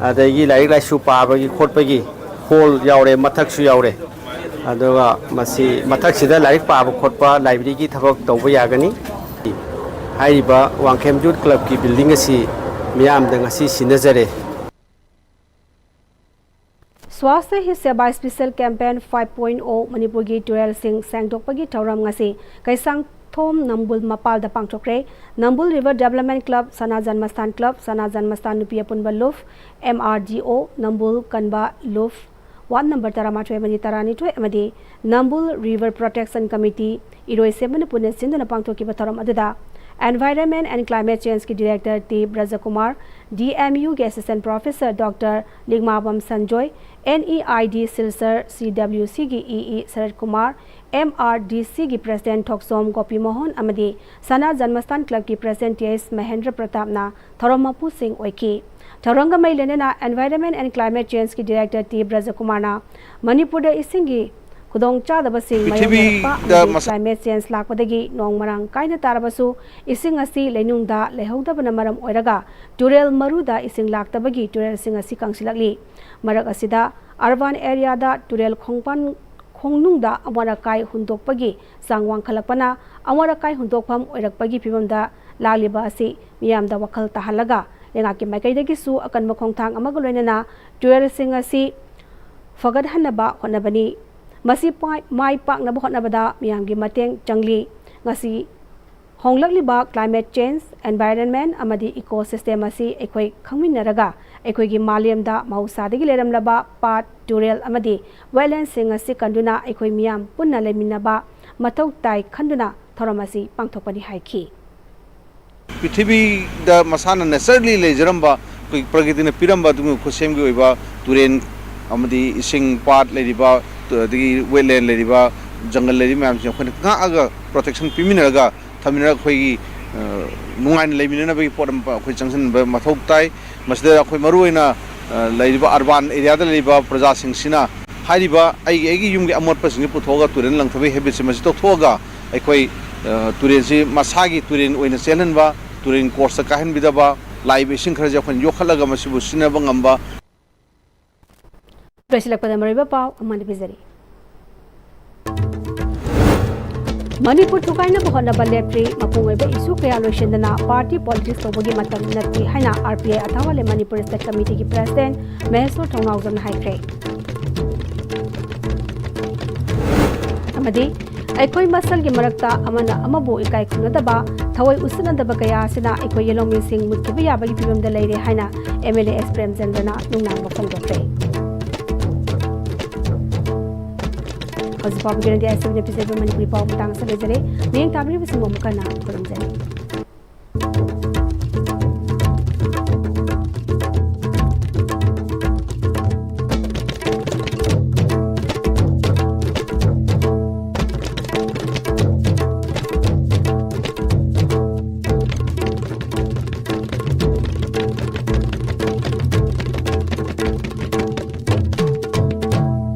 ꯑꯗꯒꯤ ꯂꯥꯏꯔꯤꯛ ꯂꯥꯏꯁꯨ ꯄꯥꯕꯒꯤ ꯈꯣꯠꯄꯒꯤ ꯍꯣꯜ ꯌꯥꯎꯔꯦ, ꯃꯊꯛꯁꯨ ꯌꯥꯎꯔꯦ꯫ ꯑꯗꯨꯒ ꯃꯁꯤ ꯃꯊꯛꯁꯤꯗ ꯂꯥꯏꯔꯤꯛ ꯄꯥꯕ ꯈꯣꯠꯄ, ꯂꯥꯏꯕ꯭ꯔꯦꯔꯤꯒꯤ ꯊꯕꯛ ꯇꯧꯕ ꯌꯥꯒꯅꯤ꯫ ꯍꯥꯏꯔꯤꯕ ꯋꯥꯡꯈꯦꯝ ꯌꯨꯠ ꯀ꯭ꯂꯕꯀꯤ ꯕꯤꯜꯗꯤꯡ ꯑꯁꯤ ꯃꯤꯌꯥꯝꯗ ꯉꯁꯤ ꯁꯤꯟꯅꯖꯔꯦ꯫ Swasthya Hi Seva Special Campaign five point oh ꯃꯅꯤꯄꯨꯔꯒꯤ ꯇꯨꯔꯦꯜꯁꯤꯡ ꯁꯦꯡꯗꯣꯛꯄꯒꯤ ꯊꯧꯔꯝ ꯉꯁꯤ ꯀꯩꯁꯥꯡꯊꯣꯝ ꯅꯝꯕꯨꯜ ꯃꯄꯥꯜꯗ ꯄꯥꯡꯊꯣꯛꯈ꯭ꯔꯦ꯫ ꯅꯝꯕꯨꯜ River Development Club, ꯁꯅꯥ ꯖꯟꯃꯁꯊꯥꯟ ꯀ꯭ꯂꯕ, ꯁꯅꯥ ꯖꯟꯃꯁꯊꯥꯟ ꯅꯨꯄꯤ ꯑꯄꯨꯟꯕ ꯂꯨꯞ, M R D O, ꯅꯝꯕꯨꯜ ꯀꯟꯕ ꯂꯨꯞ, ꯋꯥꯔꯗ ꯅꯝꯕꯔ ꯇꯔꯥꯃꯥꯊꯣꯏ ꯑꯃꯗꯤ ꯇꯔꯥꯅꯤꯊꯣꯏ ꯑꯃꯗꯤ ꯅꯝꯕꯨꯜ River Protection Committee, ꯏꯔꯣꯏꯁꯦꯝꯕꯅ ꯄꯨꯟꯅ ꯁꯤꯟꯗꯨꯅ ꯄꯥꯡꯊꯣꯛꯈꯤꯕ ꯊꯧꯔꯝ ꯑꯗꯨꯗ Environment and Climate Change ꯀꯤ Director ꯇꯤ ꯕ꯭ꯔꯖꯀꯨꯃꯥꯔ, D M U ꯒꯤ Assistant Professor Doctor Likmabam Sanjoy, N E I D Silchar C W C ꯒꯤ E E Sarat Kumar, M R D C ꯒꯤ President ꯊꯣꯛꯆꯣꯝ ꯒꯣꯄꯤꯃꯣꯍꯟ ꯑꯃꯗꯤ ꯁꯅꯥ ꯖꯟꯃꯁꯊꯥꯟ ꯀ꯭ꯂꯕꯀꯤ President T H ꯃꯍꯦꯟꯗ꯭ꯔ ꯄ꯭ꯔꯇꯥꯞꯅ ꯊꯧꯔꯝ ꯃꯄꯨꯁꯤꯡ ꯑꯣꯏꯈꯤ꯫ ꯊꯧꯔꯝꯒ ꯃꯔꯤ ꯂꯩꯅꯅ Environment and Climate Change ꯀꯤ Director ꯇꯤ ꯕ꯭ꯔꯖꯀꯨꯃꯥꯔꯅ ꯃꯅꯤꯄꯨꯔꯗ ꯏꯁꯤꯡꯒꯤ ꯈꯨꯗꯣꯡꯆꯥꯗꯕꯁꯤꯡ ꯄꯤꯊ꯭ꯔꯤꯕꯤꯗ ꯃꯥꯌꯣꯛꯅꯔꯛꯄ ꯑꯃꯗꯤ ꯃꯁ- climate change ꯂꯥꯛꯄꯗꯒꯤ ꯅꯣꯡ ꯃꯔꯥꯡ ꯀꯥꯏꯅ ꯇꯥꯔꯕꯁꯨ ꯏꯁꯤꯡ ꯑꯁꯤ ꯂꯩꯅꯨꯡꯗ ꯂꯩꯍꯧꯗꯕꯅ ꯃꯔꯝ ꯑꯣꯏꯔꯒ ꯇꯨꯔꯦꯜ ꯃꯔꯨꯗ ꯏꯁꯤꯡ ꯂꯥꯛꯇꯕꯒꯤ ꯇꯨꯔꯦꯜꯁꯤꯡ ꯑꯁꯤ ꯀꯪꯁꯤꯜꯂꯛꯂꯤ꯫ ꯃꯔꯛ ꯑꯁꯤꯗ urban area ꯗ ꯇꯨꯔꯦꯜ ꯈꯣꯡꯕꯥꯟ ꯈꯣꯡꯅꯨꯡꯗ ꯑꯃꯣꯠ ꯑꯀꯥꯏ ꯍꯨꯟꯗꯣꯛꯄꯒꯤ ꯆꯥꯡ ꯋꯥꯡꯈꯠꯂꯛꯄꯅ ꯑꯃꯣꯠ ꯑꯀꯥꯏ ꯍꯨꯟꯗꯣꯛꯐꯝ ꯑꯣꯏꯔꯛꯄꯒꯤ ꯐꯤꯕꯝꯗ ꯂꯥꯛꯂꯤꯕ ꯑꯁꯤ ꯃꯤꯌꯥꯝꯗ ꯋꯥꯈꯜ ꯇꯥꯍꯜꯂꯒ ꯂꯩꯉꯥꯛꯀꯤ ꯃꯥꯏꯀꯩꯗꯒꯤꯁꯨ ꯑꯀꯟꯕ ꯈꯣꯡꯊꯥꯡ ꯑꯃꯒ ꯂꯣꯏꯅꯅ ꯇꯨꯔꯦꯜꯁꯤꯡ ꯑꯁꯤ ꯐꯒꯠꯍꯟꯅꯕ ꯍꯣꯠꯅꯕꯅꯤ꯫ ꯃꯁꯤ ꯄꯥꯏ-, ꯃꯥꯏ ꯄꯥꯛꯅꯕ ꯍꯣꯠꯅꯕꯗ ꯃꯤꯌꯥꯝꯒꯤ ꯃꯇꯦꯡ ꯆꯪꯂꯤ꯫ ꯉꯁꯤ ꯍꯣꯡꯂꯛꯂꯤꯕ climate change, environment ꯑꯃꯗꯤ ecosystem ꯑꯁꯤ ꯑꯩꯈꯣꯏ ꯈꯪꯃꯤꯟꯅꯔꯒ ꯑꯩꯈꯣꯏꯒꯤ ꯃꯥꯂꯦꯝꯗ ꯃꯍꯧꯁꯥꯗꯒꯤ ꯂꯩꯔꯝꯂꯕ ꯄꯥꯠ, ꯇꯨꯔꯦꯜ ꯑꯃꯗꯤ ꯋꯦꯠꯂꯦꯟꯁꯤꯡ ꯑꯁꯤ ꯀꯟꯗꯨꯅ ꯑꯩꯈꯣꯏ ꯃꯤꯌꯥꯝ ꯄꯨꯟꯅ ꯂꯩꯃꯤꯟꯅꯕ ꯃꯊꯧ ꯇꯥꯏ ꯈꯟꯗꯨꯅ ꯊꯧꯔꯝ ꯑꯁꯤ ꯄꯥꯡꯊꯣꯛꯄꯅꯤ ꯍꯥꯏꯈꯤ꯫ ꯄ꯭ꯔꯤꯊꯤꯕꯤꯗ ꯃꯁꯥꯅ ꯅꯦꯆꯔꯦꯜꯂꯤ ꯂꯩꯖꯔꯝꯕ, ꯑꯩꯈꯣꯏ ꯄ꯭ꯔꯀꯤꯇꯤꯅ ꯄꯤꯔꯝꯕ ꯑꯗꯨꯒꯨꯝꯕ ꯈꯨꯠꯁꯦꯝꯒꯤ ꯑꯣꯏꯕ ꯇꯨꯔꯦꯟ ꯑꯃꯗꯤ ꯏꯁꯤꯡ, ꯄꯥꯠ ꯂꯩꯔꯤꯕ, ꯑꯗꯒꯤ ꯋꯦꯠꯂꯦꯟ ꯂꯩꯔꯤꯕ, ꯖꯪꯒꯜ ꯂꯩꯔꯤꯕ ꯃꯌꯥꯝꯁꯤꯡ ꯑꯩꯈꯣꯏꯅ ꯉꯥꯛꯑꯒ, ꯄ꯭ꯔꯣꯇꯦꯛꯁꯟ ꯄꯤꯃꯤꯟꯅꯔꯒ ꯊꯝꯃꯤꯟꯅꯔꯒ ꯑꯩꯈꯣꯏꯒꯤ, ꯑ, ꯅꯨꯡꯉꯥꯏꯅ ꯂꯩꯃꯤꯟꯅꯅꯕꯒꯤ ꯄꯣꯠ ꯑꯃ ꯑꯩꯈꯣꯏ ꯆꯪꯁꯤꯟꯕ ꯃꯊꯧ ꯇꯥꯏ꯫ ꯃꯁꯤꯗ ꯑꯩꯈꯣꯏ ꯃꯔꯨꯑꯣꯏꯅ, ꯑ, ꯂꯩꯔꯤꯕ ꯑꯔꯕꯥꯟ ꯑꯦꯔꯤꯌꯥꯗ ꯂꯩꯔꯤꯕ ꯄ꯭ꯔꯖꯥꯁꯤꯡꯁꯤꯅ ꯍꯥꯏꯔꯤꯕ ꯑꯩꯒꯤ, ꯑꯩꯒꯤ ꯌꯨꯝꯒꯤ ꯑꯃꯣꯠꯄꯁꯤꯡꯁꯤ ꯄꯨꯊꯣꯛꯑꯒ ꯇꯨꯔꯦꯟ ꯂꯪꯊꯕꯒꯤ ꯍꯦꯕꯤꯠꯁꯦ ꯃꯁꯤ ꯇꯣꯛꯊꯣꯛꯑꯒ ꯑꯩꯈꯣꯏ, ꯑ, ꯇꯨꯔꯦꯟꯁꯤ ꯃꯁꯥꯒꯤ ꯇꯨꯔꯦꯟ ꯑꯣꯏꯅ ꯆꯦꯜꯍꯟꯕ, ꯇꯨꯔꯦꯟ ꯀꯣꯔꯁꯇ ꯀꯥꯏꯍꯟꯕꯤꯗꯕ, ꯂꯥꯛꯏꯕ ꯏꯁꯤꯡ ꯈꯔꯁꯦ ꯑꯩꯈꯣꯏꯅ ꯌꯣꯛꯈꯠꯂꯒ ꯃꯁꯤꯕꯨ ꯁꯤꯖꯤꯟꯅꯕ ꯉꯝꯕ꯫ ꯂꯣꯏꯁꯤꯜꯂꯛꯄꯗ ꯃꯔꯨꯑꯣꯏꯕ ꯄꯥꯎ ꯑꯃꯅ ꯄꯤꯖꯔꯤ꯫ ꯃꯅꯤꯄꯨꯔ ꯊꯨꯒꯥꯏꯅꯕ ꯍꯣꯠꯅꯕ ꯂꯦꯞꯇ꯭ꯔꯤ, ꯃꯄꯨꯡ ꯑꯣꯏꯕ ꯏꯁꯨ ꯀꯌꯥ ꯂꯣꯏꯁꯤꯟꯗꯅ ꯄꯥꯔꯇꯤ ꯄꯣꯂꯤꯇꯤꯛꯁ ꯇꯧꯕꯒꯤ ꯃꯇꯝ ꯅꯠꯇꯦ ꯍꯥꯏꯅ ꯑꯥꯔ ꯄꯤ ꯑꯥꯏ ꯑꯊꯥꯋꯥꯂꯦ ꯃꯅꯤꯄꯨꯔ ꯁ꯭ꯇꯦꯠ ꯀꯃꯤꯇꯤꯒꯤ ꯄ꯭ꯔꯦꯁꯤꯗꯦꯟꯠ ꯃꯍꯦꯁꯣꯔ ꯊꯧꯅꯥꯎꯖꯝꯅ ꯍꯥꯏꯈ꯭ꯔꯦ꯫ ꯑꯃꯗꯤ ꯑꯩꯈꯣꯏ ꯃꯁꯦꯜꯒꯤ ꯃꯔꯛꯇ ꯑꯃꯅ ꯑꯃꯕꯨ ꯏꯀꯥꯏ ꯈꯨꯝꯅꯗꯕ, ꯊꯑꯣꯏ ꯎꯁꯤꯠꯅꯗꯕ ꯀꯌꯥ ꯑꯁꯤꯅ ꯑꯩꯈꯣꯏ ꯌꯦꯜꯍꯧꯃꯤꯁꯤꯡ ꯃꯨꯠꯈꯤꯕ ꯌꯥꯕꯒꯤ ꯐꯤꯕꯝꯗ ꯂꯩꯔꯦ ꯍꯥꯏꯅ ꯑꯦꯝ ꯑꯦꯜ ꯑꯦ ꯑꯦꯁ ꯄ꯭ꯔꯦꯝꯆꯟꯗ꯭ꯔꯅ ꯅꯨꯡꯅꯥꯡꯕ ꯐꯣꯡꯗꯣꯛꯈ꯭ꯔꯦ꯫ ꯍꯧꯖꯤꯛ ꯐꯥꯎꯕꯒꯤ ꯑꯣꯏꯅꯗꯤ ꯑꯁꯤꯅ ꯄꯤꯖꯔꯤꯕ ꯃꯅꯤꯄꯨꯔꯤ ꯄꯥꯎ ꯃꯇꯥꯡ ꯑꯁꯤꯗ ꯂꯣꯏꯖꯔꯦ꯫ ꯃꯤꯠꯌꯦꯡ ꯇꯥꯕꯤꯔꯤꯕꯁꯤꯡꯕꯨ ꯑꯃꯨꯛ ꯍꯟꯅ ꯈꯨꯔꯨꯝꯖꯔꯤ꯫